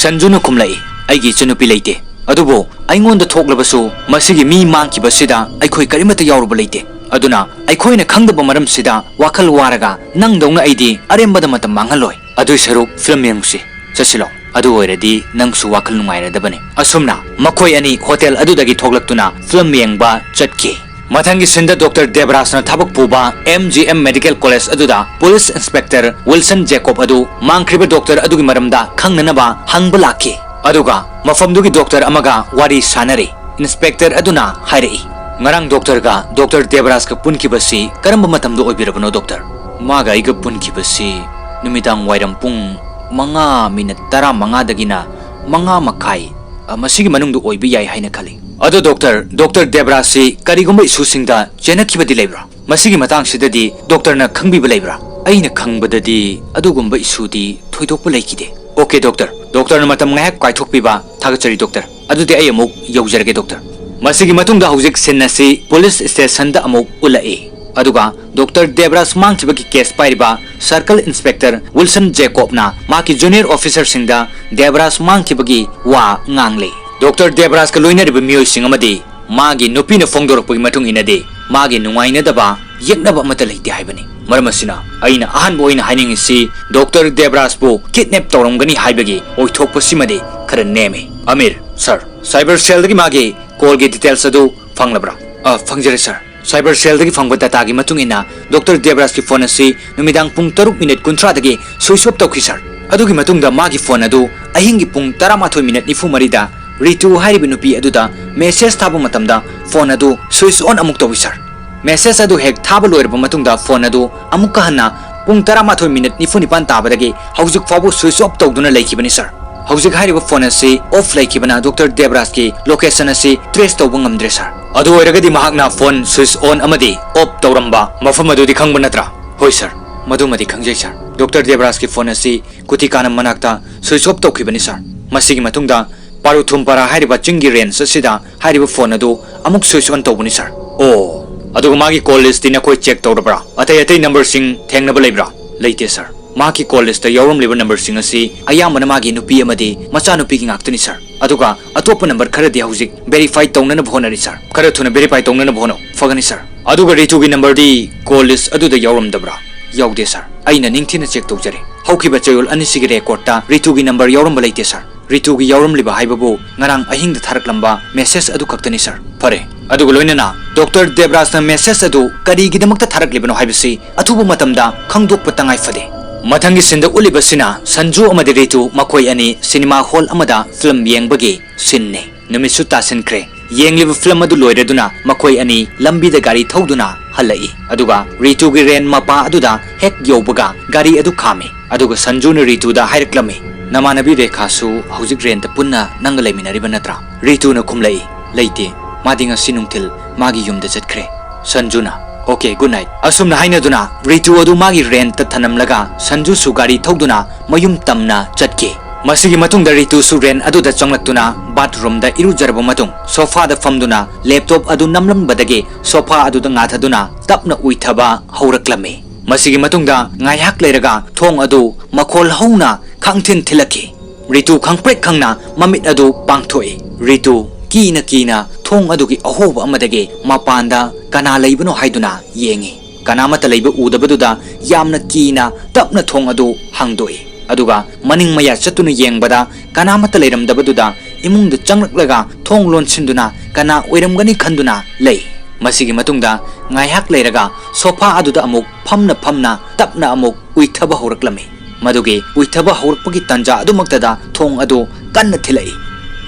ꯁꯟꯖꯨꯅ ꯈꯨꯝꯂꯛꯏ, "ꯑꯩꯒꯤ ꯏꯆꯟꯅꯨꯄꯤ ꯂꯩꯇꯦ, ꯑꯗꯨꯕꯨ ꯑꯩꯉꯣꯟꯗ ꯊꯣꯛꯂꯕꯁꯨ ꯃꯁꯤꯒꯤ ꯃꯤ ꯃꯥꯡꯈꯤꯕꯁꯤꯗ ꯑꯩꯈꯣꯏ ꯀꯔꯤꯃꯠꯇ ꯌꯥꯎꯔꯨꯕ ꯂꯩꯇꯦ꯫ ꯑꯗꯨꯅ ꯑꯩꯈꯣꯏꯅ ꯈꯪꯗꯕ ꯃꯔꯝꯁꯤꯗ ꯋꯥꯈꯜ ꯋꯥꯔꯒ ꯅꯪꯗꯧꯅ ꯑꯩꯗꯤ ꯑꯔꯦꯝꯕꯗ ꯃꯇꯝ ꯃꯥꯡꯍꯜꯂꯣꯏ꯫ ꯑꯗꯨꯏ ꯁꯔꯨꯛ ꯐꯤꯂꯝ ꯌꯦꯡꯉꯨꯁꯤ, ꯆꯠꯁꯤꯜꯂꯣ꯫ ꯑꯗꯨ ꯑꯣꯏꯔꯗꯤ ꯅꯪꯁꯨ ꯋꯥꯈꯜ ꯅꯨꯡꯉꯥꯏꯔꯗꯕꯅꯤ꯫" ꯑꯁꯨꯝꯅ ꯃꯈꯣꯏ ꯑꯅꯤ ꯍꯣꯇꯦꯜ ꯑꯗꯨꯗꯒꯤ ꯊꯣꯛꯂꯛꯇꯨꯅ ꯐꯤꯂꯝ ꯌꯦꯡꯕ ꯆꯠꯈꯤ꯫ ꯃꯊꯪꯒꯤ ꯁꯤꯟꯗ ꯗꯣꯛꯇꯔ ꯗꯦꯕꯔꯥꯖꯅ ꯊꯕꯛ ꯄꯨꯕ M G M medical college ꯑꯗꯨꯗ ꯄꯨꯂꯤꯁ ꯏꯟꯁꯄꯦꯛꯇꯔ ꯋꯤꯜꯁꯟ ꯖꯦꯀꯣꯕ ꯑꯗꯨ ꯃꯥꯡꯈ꯭ꯔꯤꯕ ꯗꯣꯛꯇꯔ ꯑꯗꯨꯒꯤ ꯃꯔꯝꯗ ꯈꯪꯅꯅꯕ ꯍꯪꯕ ꯂꯥꯛꯈꯤ꯫ ꯑꯗꯨꯒ ꯃꯐꯝꯗꯨꯒꯤ ꯗꯣꯛꯇꯔ ꯑꯃꯒ ꯋꯥꯔꯤ ꯁꯥꯅꯔꯤ꯫ ꯏꯟꯁꯄꯦꯛꯇꯔ ꯑꯗꯨꯅ ꯍꯥꯏꯔꯛꯏ, "ꯉꯔꯥꯡ ꯗꯣꯛꯇꯔꯒ ꯗꯣꯛꯇꯔ ꯗꯦꯕꯔꯥꯖꯀ ꯄꯨꯟꯈꯤꯕꯁꯤ ꯀꯔꯝꯕ ꯃꯇꯝꯗ ꯑꯣꯏꯕꯤꯔꯕꯅꯣ ꯗꯣꯛꯇꯔ?" "ꯃꯥꯒ ꯑꯩꯒ ꯄꯨꯟꯈꯤꯕꯁꯤ ꯅꯨꯃꯤꯗꯥꯡ ꯋꯥꯏꯔꯝ ꯄꯨꯡ ꯃꯉꯥ ꯃꯤꯅꯠ ꯇꯔꯥꯃꯉꯥꯗꯒꯤꯅ ꯃꯉꯥ ꯃꯈꯥꯏ, ꯑ, ꯃꯁꯤꯒꯤ ꯃꯅꯨꯡꯗ ꯑꯣꯏꯕ ꯌꯥꯏ ꯍꯥꯏꯅ ꯈꯜꯂꯤ꯫" "ꯑꯗꯣ ꯗꯣꯛꯇꯔ, ꯗꯣꯛꯇꯔ ꯗꯦꯕꯔꯥꯖꯁꯤ ꯀꯔꯤꯒꯨꯝꯕ ꯏꯁꯨꯁꯤꯡꯗ ꯆꯦꯟꯅꯈꯤꯕꯗꯤ ꯂꯩꯕ꯭ꯔꯥ? ꯃꯁꯤꯒꯤ ꯃꯇꯥꯡꯁꯤꯗꯗꯤ ꯗꯣꯛꯇꯔꯅ ꯈꯪꯕꯤꯕ ꯂꯩꯕ꯭ꯔꯥ?" "ꯑꯩꯅ ꯈꯪꯕꯗꯗꯤ ꯑꯗꯨꯒꯨꯝꯕ ꯏꯁꯨꯗꯤ ꯊꯣꯏꯗꯣꯛꯄ ꯂꯩꯈꯤꯗꯦ꯫" "Okay doctor." ꯗꯣꯛꯇꯔꯅ ꯃꯇꯝ ꯉꯥꯏꯍꯥꯛ ꯀꯥꯏꯊꯣꯛꯄꯤꯕ ꯊꯥꯒꯠꯆꯔꯤ ꯗꯣꯛꯇꯔ꯫ "ꯑꯗꯨꯗꯤ ꯑꯩ ꯑꯃꯨꯛ ꯌꯧꯖꯔꯒꯦ ꯗꯣꯛꯇꯔ꯫" ꯃꯁꯤꯒꯤ ꯃꯇꯨꯡꯗ ꯍꯧꯖꯤꯛ ꯁꯤꯟ ꯑꯁꯤ ꯄꯨꯂꯤꯁ ꯁ꯭ꯇꯦꯁꯟꯗ ꯑꯃꯨꯛ ꯎꯠꯂꯛꯏ꯫ ꯑꯗꯨꯒ ꯗꯣꯛꯇꯔ ꯗꯦꯕꯔꯥꯖ ꯃꯥꯡꯈꯤꯕꯒꯤ ꯀꯦꯁ ꯄꯥꯏꯔꯤꯕ ꯁꯔꯀꯜ ꯏꯟꯁꯄꯦꯛꯇꯔ ꯋꯤꯜꯁꯟ ꯖꯦꯀꯣꯕꯅ ꯃꯍꯥꯛꯀꯤ ꯖꯨꯅꯤꯌꯔ ꯑꯣꯐꯤꯁꯔꯁꯤꯡꯗ ꯗꯦꯕꯔꯥꯖ ꯃꯥꯡꯈꯤꯕꯒꯤ ꯋꯥ ꯉꯥꯡꯂꯤ꯫ ꯗꯣꯛꯇꯔ ꯗꯦꯕꯔꯥꯖꯀ ꯂꯣꯏꯅꯔꯤꯕ ꯃꯤꯑꯣꯏꯁꯤꯡ ꯑꯃꯗꯤ ꯃꯥꯒꯤ ꯅꯨꯄꯤꯅ ꯐꯣꯡꯗꯣꯔꯛꯄꯒꯤ ꯃꯇꯨꯡ ꯏꯟꯅꯗꯤ ꯃꯥꯒꯤ ꯅꯨꯡꯉꯥꯏꯅꯗꯕ ꯌꯦꯛꯅꯕ ꯑꯃꯠꯇ ꯂꯩꯇꯦ ꯍꯥꯏꯕꯅꯤ꯫ ꯃꯔꯝ ꯑꯁꯤꯅ ꯑꯩꯅ ꯑꯍꯥꯟꯕ ꯑꯣꯏꯅ ꯍꯥꯏꯅꯤꯡꯉꯤꯁꯤ ꯗꯣꯛꯇꯔ ꯗꯦꯕꯔꯥꯖꯄꯨ ꯀꯤꯗꯅꯦꯞ ꯇꯧꯔꯝꯒꯅꯤ ꯍꯥꯏꯕꯒꯤ ꯑꯣꯏꯊꯣꯛꯄꯁꯤꯃꯗꯤ ꯈꯔ ꯅꯦꯝꯃꯤ꯫ ꯑꯃꯤꯔ, ꯁꯥꯔ, ꯁꯥꯏꯕꯔ ꯁꯦꯜꯗꯒꯤ ꯃꯥꯒꯤ ꯀꯣꯜꯒꯤ ꯗꯤꯇꯦꯜꯁ ꯑꯗꯨ ꯐꯪꯂꯕ꯭ꯔꯥ? ꯑ, ꯐꯪꯖꯔꯦ ꯁꯥꯔ꯫ ꯁꯥꯏꯕꯔ ꯁꯦꯜꯗꯒꯤ ꯐꯪꯕ ꯗꯇꯥꯒꯤ ꯃꯇꯨꯡ ꯏꯟꯅ ꯗꯣꯛꯇꯔ ꯗꯦꯕꯔꯥꯖꯀꯤ ꯐꯣꯟ ꯑꯁꯤ ꯅꯨꯃꯤꯗꯥꯡ ꯄꯨꯡ ꯇꯔꯨꯛ ꯃꯤꯅꯤꯠ ꯀꯨꯟꯊ꯭ꯔꯥꯗꯒꯤ ꯁ꯭ꯋꯤꯆ ꯑꯣꯐ ꯇꯧꯈꯤ ꯁꯥꯔ꯫ ꯑꯗꯨꯒꯤ ꯃꯇꯨꯡꯗ ꯃꯥꯒꯤ ꯐꯣꯟ ꯑꯗꯨ ꯑꯍꯤꯡꯒꯤ ꯄꯨꯡ ꯇꯔꯥꯃꯥꯊꯣꯏ ꯃꯤꯅꯤꯠ ꯅꯤꯐꯨ ꯃꯔꯤꯗ ꯔꯤꯇꯨ ꯍꯥꯏꯔꯤꯕ ꯅꯨꯄꯤ ꯑꯗꯨꯗ ꯃꯦꯁꯦꯖ ꯊꯥꯕ ꯃꯇꯝꯗ ꯐꯣꯟ ꯑꯗꯨ ꯁ꯭ꯋꯤꯆ ꯑꯣꯟ ꯑꯃꯨꯛ ꯇꯧꯏ ꯁꯥꯔ꯫ ꯃꯦꯁꯦꯖ ꯑꯗꯨ ꯍꯦꯛ ꯊꯥꯕ ꯂꯣꯏꯔꯕ ꯃꯇꯨꯡꯗ ꯐꯣꯟ ꯑꯗꯨ ꯑꯃꯨꯛꯀ ꯍꯟꯅ ꯄꯨꯡ ꯇꯔꯥꯃꯥꯊꯣꯏ ꯃꯤꯅꯤꯠ ꯅꯤꯐꯨ ꯅꯤꯄꯥꯟ ꯇꯥꯕꯗꯒꯤ ꯍꯧꯖꯤꯛ ꯐꯥꯎꯕ ꯁ꯭ꯋꯤꯆ ꯑꯣꯐ ꯇꯧꯗꯨꯅ ꯂꯩꯈꯤꯕꯅꯤ ꯁꯥꯔ꯫ ꯍꯧꯖꯤꯛ ꯍꯥꯏꯔꯤꯕ ꯐꯣꯟ ꯑꯁꯤ ꯑꯣꯐ ꯂꯩꯈꯤꯕꯅ ꯗꯣꯛꯇꯔ ꯗꯦꯕ꯭ꯔꯥꯖꯀꯤ ꯂꯣꯀꯦꯁꯟ ꯑꯁꯤ ꯇ꯭ꯔꯦꯁ ꯇꯧꯕ ꯉꯝꯗ꯭ꯔꯦ ꯁꯥꯔ꯫ ꯑꯗꯨ ꯑꯣꯏꯔꯒꯗꯤ ꯃꯍꯥꯛꯅ ꯐꯣꯟ ꯁ꯭ꯋꯤꯆ ꯑꯣꯟ ꯑꯃꯗꯤ ꯑꯣꯐ ꯇꯧꯔꯝꯕ ꯃꯐꯝ ꯑꯗꯨꯗꯤ ꯈꯪꯕ ꯅꯠꯇ꯭ꯔꯥ? ꯍꯣꯏ ꯁꯥꯔ, ꯃꯗꯨꯃꯗꯤ ꯈꯪꯖꯩ ꯁꯥꯔ꯫ ꯗꯣꯛꯇꯔ ꯗꯦꯕ꯭ꯔꯥꯖꯀꯤ ꯐꯣꯟ ꯑꯁꯤ ꯀꯨꯇꯤꯀꯥꯅꯝ ꯃꯅꯥꯛꯇ ꯁ꯭ꯋꯤꯆ ꯑꯣꯐ ꯇꯧꯈꯤꯕꯅꯤ ꯁꯥꯔ꯫ ꯃꯁꯤꯒꯤ ꯃꯇꯨꯡꯗ ꯄꯥꯔꯨꯊꯨꯝꯄꯥꯔꯥ ꯍꯥꯏꯔꯤꯕ ꯆꯤꯡꯒꯤ ꯔꯦꯟꯖ ꯑꯁꯤꯗ ꯍꯥꯏꯔꯤꯕ ꯐꯣꯟ ꯑꯗꯨ ꯑꯃꯨꯛ ꯁ꯭ꯋꯤꯆ ꯑꯣꯟ ꯇꯧꯕꯅꯤ ꯁꯥꯔ꯫ ꯑꯣ, ꯑꯗꯨꯒ ꯃꯥꯒꯤ ꯀꯣꯜ ꯂꯤꯁꯇꯤ ꯅꯈꯣꯏ ꯆꯦꯛ ꯇꯧꯔꯕ꯭ꯔꯥ? ꯑꯇꯩ ꯑꯇꯩ ꯅꯝꯕꯔꯁꯤꯡ ꯊꯦꯡꯅꯕ ꯂꯩꯕ꯭ꯔꯥ? ꯂꯩꯇꯦ ꯁꯥꯔ꯫ ꯃꯍꯥꯛꯀꯤ ꯀꯣꯜ ꯂꯤꯁꯇ ꯌꯥꯎꯔꯝꯂꯤꯕ ꯅꯝꯕꯔꯁꯤꯡ ꯑꯁꯤ ꯑꯌꯥꯝꯕꯅ ꯃꯥꯒꯤ ꯅꯨꯄꯤ ꯑꯃꯗꯤ ꯃꯆꯥꯅꯨꯄꯤꯒꯤ ꯉꯥꯛꯇꯅꯤ ꯁꯥꯔ꯫ ꯑꯗꯨꯒ ꯑꯇꯣꯞꯄ ꯅꯝꯕꯔ ꯈꯔꯗꯤ ꯍꯧꯖꯤꯛ ꯚꯦꯔꯤꯐꯥꯏ ꯇꯧꯅꯅꯕ ꯍꯣꯠꯅꯔꯤ ꯁꯥꯔ꯫ ꯈꯔ ꯊꯨꯅ ꯚꯦꯔꯤꯐꯥꯏ ꯇꯧꯅꯅꯕ ꯍꯣꯠꯅꯧ꯫ ꯐꯒꯅꯤ ꯁꯥꯔ꯫ ꯑꯗꯨꯒ ꯔꯤꯇꯨꯒꯤ ꯅꯝꯕꯔꯗꯤ ꯀꯣꯜ ꯂꯤꯁ ꯑꯗꯨꯗ ꯌꯥꯎꯔꯝꯗꯕ꯭ꯔꯥ? ꯌꯥꯎꯗꯦ ꯁꯥꯔ꯫ ꯑꯩꯅ ꯅꯤꯡꯊꯤꯅ ꯆꯦꯛ ꯇꯧꯖꯔꯦ꯫ ꯍꯧꯈꯤꯕ ꯆꯌꯣꯜ ꯑꯅꯤꯁꯤꯒꯤ ꯔꯦꯀꯣꯔꯗꯇ ꯔꯤꯇꯨꯒꯤ ꯅꯝꯕꯔ ꯌꯥꯎꯔꯝꯕ ꯂꯩꯇꯦ ꯁꯥꯔ꯫ ꯔꯤꯇꯨꯒꯤ ꯌꯥꯎꯔꯝꯂꯤꯕ ꯍꯥꯏꯕꯕꯨ ꯉꯔꯥꯡ ꯑꯍꯤꯡꯗ ꯊꯥꯔꯛꯂꯝꯕ ꯃꯦꯁꯦꯖ ꯑꯗꯨ ꯈꯛꯇꯅꯤ ꯁꯥꯔ꯫ ꯐꯔꯦ, ꯑꯗꯨꯒ ꯂꯣꯏꯅꯅ ꯗꯣꯛꯇꯔ ꯗꯦꯕ꯭ꯔꯥꯖꯅ ꯃꯦꯁꯦꯖ ꯑꯗꯨ ꯀꯔꯤꯒꯤꯗꯃꯛꯇ ꯊꯥꯔꯛꯂꯤꯕꯅꯣ ꯍꯥꯏꯕꯁꯤ ꯑꯊꯨꯕ ꯃꯇꯝꯗ ꯈꯪꯗꯣꯛꯄ ꯇꯉꯥꯏ ꯐꯗꯦ꯫ ꯃꯊꯪꯒꯤ ꯁꯤꯟꯗ ꯎꯠꯂꯤꯕꯁꯤꯅ ꯁꯟꯖꯨ ꯑꯃꯗꯤ ꯔꯤꯇꯨ ꯃꯈꯣꯏ ꯑꯅꯤ ꯁꯤꯅꯦꯃꯥ ꯍꯣꯜ ꯑꯃꯗ ꯐꯤꯂꯝ ꯌꯦꯡꯕꯒꯤ ꯁꯤꯟꯅꯤ꯫ ꯅꯨꯃꯤꯠꯁꯨ ꯇꯥꯁꯤꯟꯈ꯭ꯔꯦ꯫ ꯌꯦꯡꯂꯤꯕ ꯐꯤꯂꯝ ꯑꯗꯨ ꯂꯣꯏꯔꯗꯨꯅ ꯃꯈꯣꯏ ꯑꯅꯤ ꯂꯝꯕꯤꯗ ꯒꯥꯔꯤ ꯊꯧꯗꯨꯅ ꯍꯜꯂꯛꯏ꯫ ꯑꯗꯨꯒ ꯔꯤꯇꯨꯒꯤ ꯔꯦꯟ ꯃꯄꯥ ꯑꯗꯨꯗ ꯍꯦꯛ ꯌꯧꯕꯒ ꯒꯥꯔꯤ ꯑꯗꯨ ꯈꯥꯝꯃꯤ꯫ ꯑꯗꯨꯒ ꯁꯟꯖꯨꯅ ꯔꯤꯇꯨꯗ ꯍꯥꯏꯔꯛꯂꯝꯃꯤ, "ꯅꯃꯥꯟꯅꯕꯤ ꯔꯦꯈꯥꯁꯨ ꯍꯧꯖꯤꯛ ꯔꯦꯟꯇ ꯄꯨꯟꯅ ꯅꯪꯒ ꯂꯩꯃꯤꯟꯅꯔꯤꯕ ꯅꯠꯇ꯭ꯔꯥ?" ꯔꯤꯇꯨꯅ ꯈꯨꯝꯂꯛꯏ, "ꯂꯩꯇꯦ, ꯃꯥꯗꯤ ꯉꯁꯤ ꯅꯨꯡꯊꯤꯜ ꯃꯥꯒꯤ ꯌꯨꯝꯗ ꯆꯠꯈ꯭ꯔꯦ꯫" ꯁꯟꯖꯨꯅ, "ꯑꯣꯀꯦ, ꯒꯨꯗ ꯅꯥꯏꯠ꯫" ꯑꯁꯨꯝꯅ ꯍꯥꯏꯅꯗꯨꯅ ꯔꯤꯇꯨ ꯑꯗꯨ ꯃꯥꯒꯤ ꯔꯦꯟꯇ ꯊꯅꯝꯂꯒ ꯁꯟꯖꯨꯁꯨ ꯒꯥꯔꯤ ꯊꯧꯗꯨꯅ ꯃꯌꯨꯝ ꯇꯝꯅ ꯆꯠꯈꯤ꯫ ꯃꯁꯤꯒꯤ ꯃꯇꯨꯡꯗ ꯔꯤꯇꯨꯁꯨ ꯔꯦꯟ ꯑꯗꯨꯗ ꯆꯪꯂꯛꯇꯨꯅ ꯕꯥꯠꯔꯨꯝꯗ ꯏꯔꯨꯖꯔꯕ ꯃꯇꯨꯡ ꯁꯣꯐꯥꯗ ꯐꯝꯗꯨꯅ ꯂꯦꯞꯇꯣꯞ ꯑꯗꯨ ꯅꯝꯂꯝꯕꯗꯒꯤ ꯁꯣꯐꯥ ꯑꯗꯨꯗ ꯉꯥꯊꯗꯨꯅ ꯇꯞꯅ ꯎꯏꯊꯕ ꯍꯧꯔꯛꯂꯝꯃꯤ꯫ ꯃꯁꯤꯒꯤ ꯃꯇꯨꯡꯗ ꯉꯥꯏꯍꯥꯛ ꯂꯩꯔꯒ ꯊꯣꯡ ꯑꯗꯨ ꯃꯈꯣꯜ ꯍꯧꯅ ꯈꯪꯊꯤꯟ ꯊꯤꯜꯂꯛꯈꯤ꯫ ꯔꯤꯇꯨ ꯈꯪꯄ꯭ꯔꯦꯛ ꯈꯪꯅ ꯃꯃꯤꯠ ꯑꯗꯨ ꯄꯥꯡꯊꯣꯛꯏ꯫ ꯔꯤꯇꯨ ꯀꯤꯅ ꯀꯤꯅ ꯊꯣꯡ ꯑꯗꯨꯒꯤ ꯑꯍꯣꯕ ꯑꯃꯗꯒꯤ ꯃꯄꯥꯟꯗ ꯀꯅꯥ ꯂꯩꯕꯅꯣ ꯍꯥꯏꯗꯨꯅ ꯌꯦꯡꯉꯤ꯫ ꯀꯅꯥꯃꯠꯇ ꯂꯩꯕ ꯎꯗꯕꯗꯨꯗ ꯌꯥꯝꯅ ꯀꯤꯅ ꯇꯞꯅ ꯊꯣꯡ ꯑꯗꯨ ꯍꯥꯡꯗꯣꯛꯏ꯫ ꯑꯗꯨꯒ ꯃꯅꯤꯡ ꯃꯌꯥ ꯆꯠꯇꯨꯅ ꯌꯦꯡꯕꯗ ꯀꯅꯥꯃꯠꯇ ꯂꯩꯔꯝꯗꯕꯗꯨꯗ ꯏꯃꯨꯡꯗ ꯆꯪꯂꯛꯂꯒ ꯊꯣꯡ ꯂꯣꯟꯁꯤꯟꯗꯨꯅ ꯀꯅꯥ ꯑꯣꯏꯔꯝꯒꯅꯤ ꯈꯟꯗꯨꯅ ꯂꯩ꯫ ꯃꯁꯤꯒꯤ ꯃꯇꯨꯡꯗ ꯉꯥꯏꯍꯥꯛ ꯂꯩꯔꯒ ꯁꯣꯐꯥ ꯑꯗꯨꯗ ꯑꯃꯨꯛ ꯐꯝꯅ ꯐꯝꯅ ꯇꯞꯅ ꯑꯃꯨꯛ ꯎꯏꯊꯕ ꯍꯧꯔꯛꯂꯝꯃꯤ꯫ ꯃꯗꯨꯒꯤ ꯎꯏꯊꯕ ꯍꯧꯔꯛꯄꯒꯤ ꯇꯥꯟꯖꯥ ꯑꯗꯨꯃꯛꯇꯗ ꯊꯣꯡ ꯑꯗꯨ ꯀꯟꯅ ꯊꯤꯜꯂꯛꯏ꯫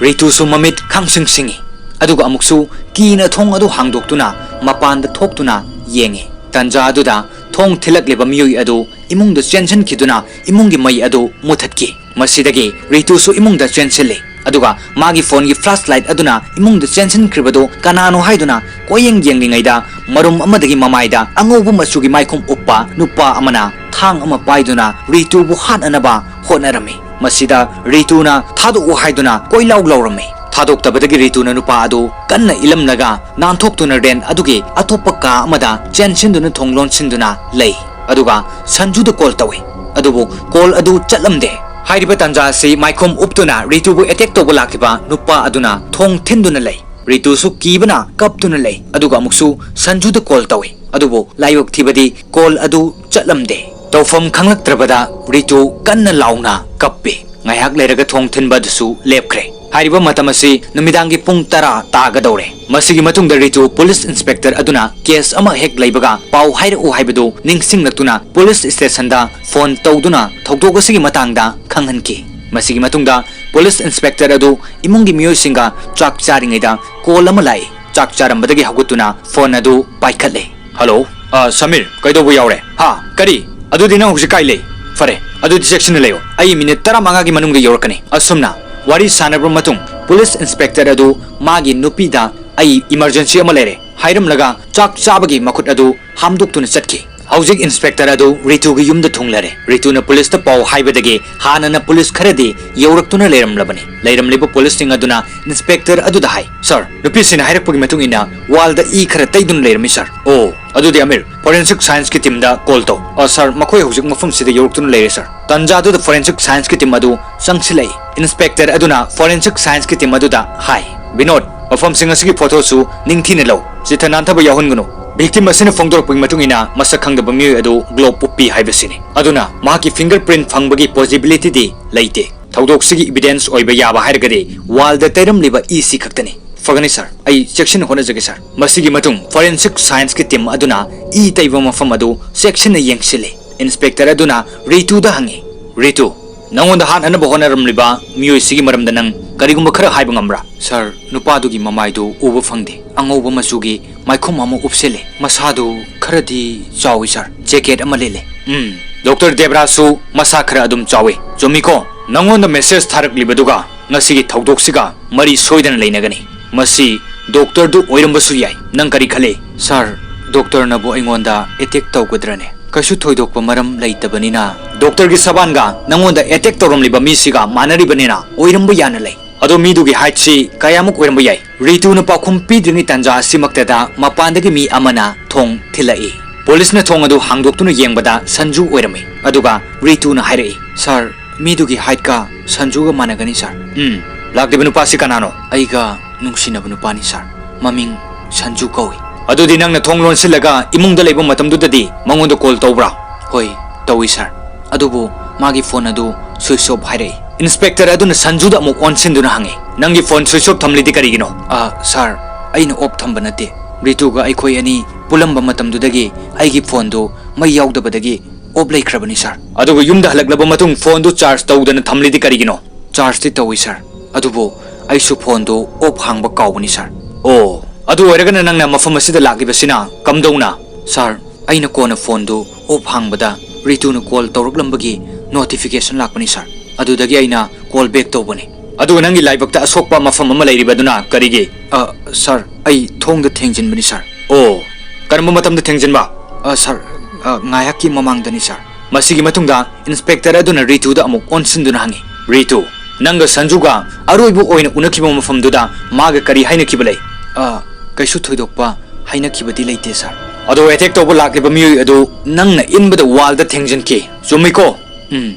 ꯔꯤꯇꯨꯁꯨ ꯃꯃꯤꯠ ꯈꯪꯁꯤꯡ ꯁꯤꯡꯏ꯫ ꯑꯗꯨꯒ ꯑꯃꯨꯛꯁꯨ ꯀꯤꯅ ꯊꯣꯡ ꯑꯗꯨ ꯍꯥꯡꯗꯣꯛꯇꯨꯅ ꯃꯄꯥꯟꯗ ꯊꯣꯛꯇꯨꯅ ꯌꯦꯡꯏ꯫ ꯇꯥꯟꯖꯥ ꯑꯗꯨꯗ ꯊꯣꯡ ꯊꯤꯜꯂꯛꯂꯤꯕ ꯃꯤꯑꯣꯏ ꯑꯗꯨ ꯏꯃꯨꯡꯗ ꯆꯦꯟꯁꯤꯟꯈꯤꯗꯨꯅ ꯏꯃꯨꯡꯒꯤ ꯃꯩ ꯑꯗꯨ ꯃꯨꯊꯠꯈꯤ꯫ ꯃꯁꯤꯗꯒꯤ ꯔꯤꯇꯨꯁꯨ ꯏꯃꯨꯡꯗ ꯆꯦꯟꯁꯤꯜꯂꯤ, ꯑꯗꯨꯒ ꯃꯥꯒꯤ ꯐꯣꯟꯒꯤ flashlight ꯑꯗꯨꯅ ꯏꯃꯨꯡꯗ ꯆꯦꯟꯁꯤꯟꯈ꯭ꯔꯤꯕꯗꯨ ꯀꯅꯥꯅꯣ ꯍꯥꯏꯗꯨꯅ ꯀꯣꯏꯌꯦꯡ ꯌꯦꯡꯂꯤꯉꯩꯗ, ꯃꯔꯨꯝ ꯑꯃꯗꯒꯤ ꯃꯃꯥꯏꯗ ꯑꯉꯧꯕ ꯃꯆꯨꯒꯤ ꯃꯥꯏꯈꯨꯝ ꯎꯞꯄ ꯅꯨꯄꯥ ꯑꯃꯅ ꯊꯥꯡ ꯑꯃ ꯄꯥꯏꯗꯨꯅ ꯔꯤꯇꯨꯕꯨ ꯍꯥꯠꯅꯅꯕ ꯍꯣꯠꯅꯔꯝꯃꯤ꯫ ꯃꯁꯤꯗ ꯔꯤꯇꯨꯅ "ꯊꯥꯗꯣꯛꯎ" ꯍꯥꯏꯗꯨꯅ ꯀꯣꯏꯂꯥꯎ ꯂꯥꯎꯔꯝꯃꯤ꯫ ꯊꯥꯗꯣꯛꯇꯕꯗꯒꯤ ꯔꯤꯇꯨꯅ ꯅꯨꯄꯥ ꯑꯗꯨ ꯀꯟꯅ ꯏꯜꯂꯝꯂꯒ ꯅꯥꯟꯊꯣꯛꯇꯨꯅ ꯔꯦꯟ ꯑꯗꯨꯒꯤ ꯑꯇꯣꯞꯄ ꯀꯥ ꯑꯃꯗ ꯆꯦꯟꯁꯤꯟꯗꯨꯅ ꯊꯣꯡ ꯂꯣꯟꯁꯤꯟꯗꯨꯅ ꯂꯩ꯫ ꯑꯗꯨꯒ ꯁꯟꯖꯨꯗ ꯀꯣꯜ ꯇꯧꯏ, ꯑꯗꯨꯕꯨ ꯀꯣꯜ ꯑꯗꯨ ꯆꯠꯂꯝꯗꯦ꯫ ꯍꯥꯏꯔꯤꯕ ꯇꯥꯟꯖꯥ ꯑꯁꯤ ꯃꯥꯏꯈꯨꯝ ꯎꯞꯇꯨꯅ ꯔꯤꯇꯨꯕꯨ ꯑꯦꯇꯦꯛ ꯇꯧꯕ ꯂꯥꯛꯈꯤꯕ ꯅꯨꯄꯥ ꯑꯗꯨꯅ ꯊꯣꯡ ꯊꯤꯟꯗꯨꯅ ꯂꯩ꯫ ꯔꯤꯇꯨꯁꯨ ꯀꯤꯕꯅ ꯀꯞꯇꯨꯅ ꯂꯩ, ꯑꯗꯨꯒ ꯑꯃꯨꯛꯁꯨ ꯁꯟꯖꯨꯗ ꯀꯣꯜ ꯇꯧꯏ, ꯑꯗꯨꯕꯨ ꯂꯥꯏꯕꯛ ꯊꯤꯕꯗꯤ ꯀꯣꯜ ꯑꯗꯨ ꯆꯠꯂꯝꯗꯦ꯫ ꯇꯧꯐꯝ ꯈꯪꯂꯛꯇ꯭ꯔꯕꯗ ꯔꯤꯇꯨ ꯀꯟꯅ ꯂꯥꯎꯅ ꯀꯞꯄꯤ꯫ ꯉꯥꯏꯍꯥꯛ ꯂꯩꯔꯒ ꯊꯣꯡ ꯊꯤꯟꯕ ꯑꯗꯨꯁꯨ ꯂꯦꯞꯈ꯭ꯔꯦ꯫ ꯍꯥꯏꯔꯤꯕ ꯃꯇꯝ ꯑꯁꯤ ꯅꯨꯃꯤꯗꯥꯡꯒꯤ ꯄꯨꯡ ꯇꯔꯥ ꯇꯥꯒꯗꯧꯔꯦ꯫ ꯃꯁꯤꯒꯤ ꯃꯇꯨꯡꯗ ꯔꯤꯇꯨ ꯄꯨꯂꯤꯁ ꯏꯟꯁꯄꯦꯛꯇꯔ ꯑꯗꯨꯅ ꯀꯦꯁ ꯑꯃ ꯍꯦꯛ ꯂꯩꯕꯒ ꯄꯥꯎ ꯍꯥꯏꯔꯛꯎ ꯍꯥꯏꯕꯗꯨ ꯅꯤꯡꯁꯤꯡꯂꯛꯇꯨꯅ ꯄꯨꯂꯤꯁ ꯁ꯭ꯇꯦꯁꯟꯗ ꯐꯣꯟ ꯇꯧꯗꯨꯅ ꯊꯧꯗꯣꯛ ꯑꯁꯤꯒꯤ ꯃꯇꯥꯡꯗ ꯈꯪꯍꯟꯈꯤ꯫ ꯃꯁꯤꯒꯤ ꯃꯇꯨꯡꯗ ꯄꯨꯂꯤꯁ ꯏꯟꯁꯄꯦꯛꯇꯔ ꯑꯗꯨ ꯏꯃꯨꯡꯒꯤ ꯃꯤꯑꯣꯏꯁꯤꯡꯒ ꯆꯥꯛ ꯆꯥꯔꯤꯉꯩꯗ ꯀꯣꯜ ꯑꯃ ꯂꯥꯛꯏ꯫ ꯆꯥꯛ ꯆꯥꯔꯝꯕꯗꯒꯤ ꯍꯧꯒꯠꯇꯨꯅ ꯐꯣꯟ ꯑꯗꯨ ꯄꯥꯏꯈꯠꯂꯦ꯫ "ꯍꯜꯂꯣ, ꯑ, ꯁꯃꯤꯔ, ꯀꯩꯗꯧꯕ ꯌꯥꯎꯔꯦ?" "ꯍꯥ? ꯀꯔꯤ? ꯑꯗꯨꯗꯤ ꯅꯪ ꯍꯧꯖꯤꯛ ꯀꯥꯏ ꯂꯩ?" "ꯐꯔꯦ, ꯑꯗꯨꯗꯤ ꯆꯦꯛꯁꯤꯟꯅ ꯂꯩꯌꯣ꯫ ꯑꯩ ꯃꯤꯅꯤꯠ ꯇꯔꯥꯃꯉꯥꯒꯤ ꯃꯅꯨꯡꯗ ꯌꯧꯔꯛꯀꯅꯤ꯫" ꯑꯁꯨꯝꯅ ꯋꯥꯔꯤ ꯁꯥꯟꯅꯕ ꯃꯇꯨꯡ ꯄꯨꯂꯤꯁ ꯏꯟꯁꯄꯦꯛꯇꯔ ꯑꯗꯨ ꯃꯥꯒꯤ ꯅꯨꯄꯤꯗ "ꯑꯩ ꯏꯃꯔꯖꯦꯟꯁꯤ ꯑꯃ ꯂꯩꯔꯦ" ꯍꯥꯏꯔꯝꯂꯒ ꯆꯥꯛ ꯆꯥꯕꯒꯤ ꯃꯈꯨꯠ ꯑꯗꯨ ꯍꯥꯝꯗꯣꯛꯇꯨꯅ ꯆꯠꯈꯤ꯫ ꯍꯧꯖꯤꯛ ꯏꯟꯁꯄꯦꯛꯇꯔ ꯑꯗꯨ ꯔꯤꯇꯨꯒꯤ ꯌꯨꯝꯗ ꯊꯨꯡꯂꯔꯦ꯫ ꯔꯤꯇꯨꯅ ꯄꯨꯂꯤꯁꯇ ꯄꯥꯎ ꯍꯥꯏꯕꯗꯒꯤ ꯍꯥꯟꯅꯅ ꯄꯨꯂꯤꯁ ꯈꯔꯗꯤ ꯌꯧꯔꯛꯇꯨꯅ ꯂꯩꯔꯝꯂꯕꯅꯤ꯫ ꯂꯩꯔꯝꯂꯤꯕ ꯄꯨꯂꯤꯁꯁꯤꯡ ꯑꯗꯨꯅ ꯏꯟꯁꯄꯦꯛꯇꯔ ꯑꯗꯨꯗ ꯍꯥꯏ, "ꯁꯥꯔ, ꯅꯨꯄꯤꯁꯤꯡꯅ ꯍꯥꯏꯔꯛꯄꯒꯤ ꯃꯇꯨꯡ ꯏꯟꯅ ꯋꯥꯜꯗ ꯏ ꯈꯔ ꯇꯩꯗꯨꯅ ꯂꯩꯔꯝꯃꯤ, ꯁꯥꯔ꯫" "ꯑꯣ, ꯑꯗꯨꯗꯤ ꯑꯃꯤꯔ, ꯐꯣꯔꯦꯟꯁꯤꯛ ꯁꯥꯏꯟꯁꯀꯤ ꯇꯤꯝꯗ ꯀꯣꯜ ꯇꯧ꯫" "ꯑ, ꯁꯥꯔ, ꯃꯈꯣꯏ ꯍꯧꯖꯤꯛ ꯃꯐꯝꯁꯤꯗ ꯌꯧꯔꯛꯇꯨꯅ ꯂꯩꯔꯦ, ꯁꯥꯔ꯫" ꯇꯟꯖꯥꯗꯨꯗ ꯐꯣꯔꯦꯟꯁꯤꯛ ꯁꯥꯏꯟꯁꯀꯤ ꯇꯤꯝ ꯑꯗꯨ ꯆꯪꯁꯤꯜꯂꯛꯏ꯫ ꯏꯟꯁꯄꯦꯛꯇꯔ ꯑꯗꯨꯅ ꯐꯣꯔꯦꯟꯁꯤꯛ ꯁꯥꯏꯟꯁꯀꯤ ꯇꯤꯝ ꯑꯗꯨꯗ ꯍꯥꯏ, "ꯕꯤꯅꯣꯗ, ꯃꯐꯝꯁꯤꯡ ꯑꯁꯤꯒꯤ ꯐꯣꯇꯣꯁꯨ ꯅꯤꯡꯊꯤꯅ ꯂꯧ꯫ ꯆꯤꯠꯊ ꯅꯥꯟꯊꯕ ꯌꯥꯎꯍꯟꯒꯅꯨ꯫" ꯚꯤꯛꯇꯤꯝ ꯑꯁꯤꯅ ꯐꯣꯡꯗꯣꯔꯛꯄꯒꯤ ꯃꯇꯨꯡ ꯏꯟꯅ ꯃꯁꯛ ꯈꯪꯗꯕ ꯃꯤꯑꯣꯏ ꯑꯗꯨ ꯒ꯭ꯂꯣꯕ ꯎꯞꯄꯤ ꯍꯥꯏꯕꯁꯤꯅꯤ꯫ ꯑꯗꯨꯅ ꯃꯍꯥꯛꯀꯤ ꯐꯤꯡꯒꯔ ꯄ꯭ꯔꯤꯟꯠ ꯐꯪꯕꯒꯤ ꯄꯣꯁꯤꯕꯤꯂꯤꯇꯤꯗꯤ ꯂꯩꯇꯦ꯫ ꯊꯧꯗꯣꯛꯁꯤꯒꯤ ꯏꯚꯤꯗꯦꯟꯁ ꯑꯣꯏꯕ ꯌꯥꯕ ꯍꯥꯏꯔꯒꯗꯤ ꯋꯥꯜꯗ ꯇꯩꯔꯝꯂꯤꯕ ꯏꯁꯤ ꯈꯛꯇꯅꯤ꯫ "ꯐꯒꯅꯤ ꯁꯥꯔ, ꯑꯩ ꯆꯦꯛꯁꯤꯟꯅ ꯍꯣꯠꯅꯖꯒꯦ ꯁꯥꯔ꯫" ꯃꯁꯤꯒꯤ ꯃꯇꯨꯡ ꯐꯣꯔꯦꯟꯁꯤꯛ ꯁꯥꯏꯟꯁꯀꯤ ꯇꯤꯝ ꯑꯗꯨꯅ ꯏ ꯇꯩꯕ ꯃꯐꯝ ꯑꯗꯨ ꯆꯦꯛꯁꯤꯟꯅ ꯌꯦꯡꯁꯤꯜꯂꯤ꯫ ꯏꯟꯁꯄꯦꯛꯇꯔ ꯑꯗꯨꯅ ꯔꯤꯇꯨꯗ ꯍꯪꯉꯤ, "ꯔꯤꯇꯨ, ꯅꯉꯣꯟꯗ ꯍꯥꯠꯅꯅꯕ ꯍꯣꯠꯅꯔꯝꯂꯤꯕ ꯃꯤꯑꯣꯏꯁꯤꯒꯤ ꯃꯔꯝꯗ ꯅꯪ ꯀꯔꯤꯒꯨꯝꯕ ꯈꯔ ꯍꯥꯏꯕ ꯉꯝꯕ꯭ꯔꯥ?" "ꯁꯥꯔ, ꯅꯨꯄꯥꯗꯨꯒꯤ ꯃꯃꯥꯏꯗꯨ ꯎꯕ ꯐꯪꯗꯦ꯫ ꯑꯉꯧꯕ ꯃꯆꯨꯒꯤ ꯃꯥꯏꯈꯨꯝ ꯑꯃ ꯎꯞꯁꯤꯜꯂꯦ꯫ ꯃꯁꯥꯗꯨ ꯈꯔꯗꯤ ꯆꯥꯎꯏ ꯁꯥꯔ, ꯖꯦꯀꯦꯠ ꯑꯃ ꯂꯤꯠꯂꯦ꯫ ꯎꯝ, ꯗꯣꯛꯇꯔ ꯗꯦꯕ꯭ꯔꯥꯁꯨ ꯃꯁꯥ ꯈꯔ ꯑꯗꯨꯝ ꯆꯥꯎꯏ꯫ ꯆꯨꯝꯃꯤꯀꯣ? ꯅꯪꯉꯣꯟꯗ ꯃꯦꯁꯦꯖ ꯊꯥꯔꯛꯂꯤꯕꯗꯨꯒ ꯉꯁꯤꯒꯤ ꯊꯧꯗꯣꯛꯁꯤꯒ ꯃꯔꯤ ꯁꯣꯏꯗꯅ ꯂꯩꯅꯒꯅꯤ꯫ ꯃꯁꯤ ꯗꯣꯛꯇꯔꯗꯨ ꯑꯣꯏꯔꯝꯕꯁꯨ ꯌꯥꯏ꯫ ꯅꯪ ꯀꯔꯤ ꯈꯜꯂꯤ? ꯁꯥꯔ, ꯗꯣꯛꯇꯔꯅꯕꯨ ꯑꯩꯉꯣꯟꯗ ꯑꯦꯇꯦꯛ ꯇꯧꯒꯗ꯭ꯔꯅꯦ? ꯀꯩꯁꯨ ꯊꯣꯏꯗꯣꯛꯄ ꯃꯔꯝ ꯂꯩꯇꯕꯅꯤꯅ꯫ ꯗꯣꯛꯇꯔꯒꯤ ꯁꯕꯥꯟꯒ ꯅꯪꯉꯣꯟꯗ ꯑꯦꯇꯦꯛ ꯇꯧꯔꯝꯂꯤꯕ ꯃꯤꯁꯤꯒ ꯃꯥꯟꯅꯔꯤꯕꯅꯤꯅ ꯑꯣꯏꯔꯝꯕ ꯌꯥꯅ ꯂꯩ꯫ ꯑꯗꯣ ꯃꯤꯗꯨꯒꯤ ꯍꯥꯏꯠꯁꯤ ꯀꯌꯥꯃꯨꯛ ꯑꯣꯏꯔꯝꯕ ꯌꯥꯏ? ꯔꯤꯇꯨꯅ ꯄꯥꯎꯈꯨꯝ ꯄꯤꯗ꯭ꯔꯤꯉꯩ ꯇꯥꯟꯖꯥ ꯑꯁꯤꯃꯛꯇꯗ ꯃꯄꯥꯟꯗꯒꯤ ꯃꯤ ꯑꯃꯅ ꯊꯣꯡ ꯊꯤꯜꯂꯛꯏ꯫ ꯄꯨꯂꯤꯁꯅ ꯊꯣꯡ ꯑꯗꯨ ꯍꯥꯡꯗꯣꯛꯇꯨꯅ ꯌꯦꯡꯕꯗ ꯁꯟꯖꯨ ꯑꯣꯏꯔꯝꯃꯤ꯫ ꯑꯗꯨꯒ ꯔꯤꯇꯨꯅ ꯍꯥꯏꯔꯛꯏ, "ꯁꯥꯔ, ꯃꯤꯗꯨꯒꯤ ꯍꯥꯏꯠꯀ ꯁꯟꯖꯨꯒ ꯃꯥꯟꯅꯒꯅꯤ, ꯁꯥꯔ꯫" "ꯎꯝ, ꯂꯥꯛꯂꯤꯕ ꯅꯨꯄꯥꯁꯤ ꯀꯅꯥꯅꯣ?" "ꯑꯩꯒ ꯅꯨꯡꯁꯤꯅꯕ ꯅꯨꯄꯥꯅꯤ, ꯁꯥꯔ꯫ ꯃꯃꯤꯡ ꯁꯟꯖꯨ ꯀꯧꯏ꯫" "ꯑꯗꯨꯗꯤ ꯅꯪꯅ ꯊꯣꯡ ꯂꯣꯟꯁꯤꯜꯂꯒ ꯏꯃꯨꯡꯗ ꯂꯩꯕ ꯃꯇꯝꯗꯨꯗꯗꯤ ꯃꯉꯣꯟꯗ ꯀꯣꯜ ꯇꯧꯕ꯭ꯔꯥ?" "ꯍꯣꯏ, ꯇꯧꯏ, ꯁꯥꯔ꯫ ꯑꯗꯨꯕꯨ ꯃꯥꯒꯤ ꯐꯣꯟ ꯑꯗꯨ ꯁ꯭ꯋꯤꯆ ꯑꯣꯐ ꯍꯥꯏꯔꯛꯏ꯫" ꯏꯟꯁꯄꯦꯛꯇꯔ ꯑꯗꯨꯅ ꯁꯟꯖꯨꯗ ꯑꯃꯨꯛ ꯑꯣꯟꯁꯤꯟꯗꯨꯅ ꯍꯪꯉꯤ, "ꯅꯪꯒꯤ ꯐꯣꯟ ꯁ꯭ꯋꯤꯆ ꯑꯣꯐ ꯊꯝꯂꯤꯗꯤ ꯀꯔꯤꯒꯤꯅꯣ?" "ꯑ, ꯁꯥꯔ, ꯑꯩꯅ ꯑꯣꯐ ꯊꯝꯕ ꯅꯠꯇꯦ꯫ ꯔꯤꯇꯨꯒ ꯑꯩꯈꯣꯏ ꯑꯅꯤ ꯄꯨꯜꯂꯝꯕ ꯃꯇꯝꯗꯨꯗꯒꯤ ꯑꯩꯒꯤ ꯐꯣꯟꯗꯨ ꯃꯩ ꯌꯥꯎꯗꯕꯗꯒꯤ ꯑꯣꯐ ꯂꯩꯈ꯭ꯔꯕꯅꯤ, ꯁꯥꯔ꯫" "ꯑꯗꯨꯒ ꯌꯨꯝꯗ ꯍꯜꯂꯛꯂꯕ ꯃꯇꯨꯡ ꯐꯣꯟꯗꯨ ꯆꯥꯔꯖ ꯇꯧꯗꯅ ꯊꯝꯂꯤꯗꯤ ꯀꯔꯤꯒꯤꯅꯣ?" "ꯆꯥꯔꯖꯇꯤ ꯇꯧꯏ, ꯁꯥꯔ꯫ ꯑꯗꯨꯕꯨ ꯑꯩꯁꯨ ꯐꯣꯟꯗꯨ ꯑꯣꯐ ꯍꯥꯡꯕ ꯀꯥꯎꯕꯅꯤ, ꯁꯥꯔ꯫" "ꯑꯣ, ꯑꯗꯨ ꯑꯣꯏꯔꯒꯅ ꯅꯪꯅ ꯃꯐꯝ ꯑꯁꯤꯗ ꯂꯥꯛꯂꯤꯕꯁꯤꯅ ꯀꯝꯗꯧꯅ?" "ꯁꯥꯔ, ꯑꯩꯅ ꯀꯣꯟꯅ ꯐꯣꯟꯗꯨ ꯑꯣꯐ ꯍꯥꯡꯕꯗ ꯔꯤꯇꯨꯅ ꯀꯣꯜ ꯇꯧꯔꯛꯂꯝꯕꯒꯤ ꯅꯣꯇꯤꯐꯤꯀꯦꯁꯟ ꯂꯥꯛꯄꯅꯤ, ꯁꯥꯔ꯫ ꯑꯗꯨꯗꯒꯤ ꯑꯩꯅ ꯀꯣꯜ ꯕꯦꯛ ꯇꯧꯕꯅꯤ꯫" "ꯑꯗꯨꯒ ꯅꯪꯒꯤ ꯂꯥꯏꯕꯛꯇ ꯑꯁꯣꯛꯄ ꯃꯐꯝ ꯑꯃ ꯂꯩꯔꯤꯕꯗꯨꯅ ꯀꯔꯤꯒꯤ?" "ꯑ, ꯁꯥꯔ, ꯑꯩ ꯊꯣꯡꯗ ꯊꯦꯡꯖꯤꯟꯕꯅꯤ, ꯁꯥꯔ꯫" "ꯑꯣ, ꯀꯔꯝꯕ ꯃꯇꯝꯗ ꯊꯦꯡꯖꯤꯟꯕ?" "ꯑ, ꯁꯥꯔ, ꯑ, ꯉꯥꯏꯍꯥꯛꯀꯤ ꯃꯃꯥꯡꯗꯅꯤ, ꯁꯥꯔ꯫" ꯃꯁꯤꯒꯤ ꯃꯇꯨꯡꯗ ꯏꯟꯁꯄꯦꯛꯇꯔ ꯑꯗꯨꯅ ꯔꯤꯇꯨꯗ ꯑꯃꯨꯛ ꯑꯣꯟꯁꯤꯟꯗꯨꯅ ꯍꯪꯉꯤ, "ꯔꯤꯇꯨ, ꯅꯪꯒ ꯁꯟꯖꯨꯒ ꯑꯔꯣꯏꯕ ꯑꯣꯏꯅ ꯎꯅꯈꯤꯕ ꯃꯐꯝꯗꯨꯗ ꯃꯥꯒ ꯀꯔꯤ ꯍꯥꯏꯅꯈꯤꯕ ꯂꯩ?" "ꯑ, ꯀꯩꯁꯨ ꯊꯣꯏꯗꯣꯛꯄ ꯍꯥꯏꯅꯈꯤꯕꯗꯤ ꯂꯩꯇꯦ, ꯁꯥꯔ꯫" "ꯑꯗꯣ ꯑꯦꯇꯦꯛ ꯇꯧꯕ ꯂꯥꯛꯂꯤꯕ ꯃꯤꯑꯣꯏ ꯑꯗꯨ ꯅꯪꯅ ꯏꯟꯕꯗ ꯋꯥꯜꯗ ꯊꯦꯡꯖꯤꯟꯈꯤ, ꯆꯨꯝꯃꯤꯀꯣ?" "ꯎꯝ,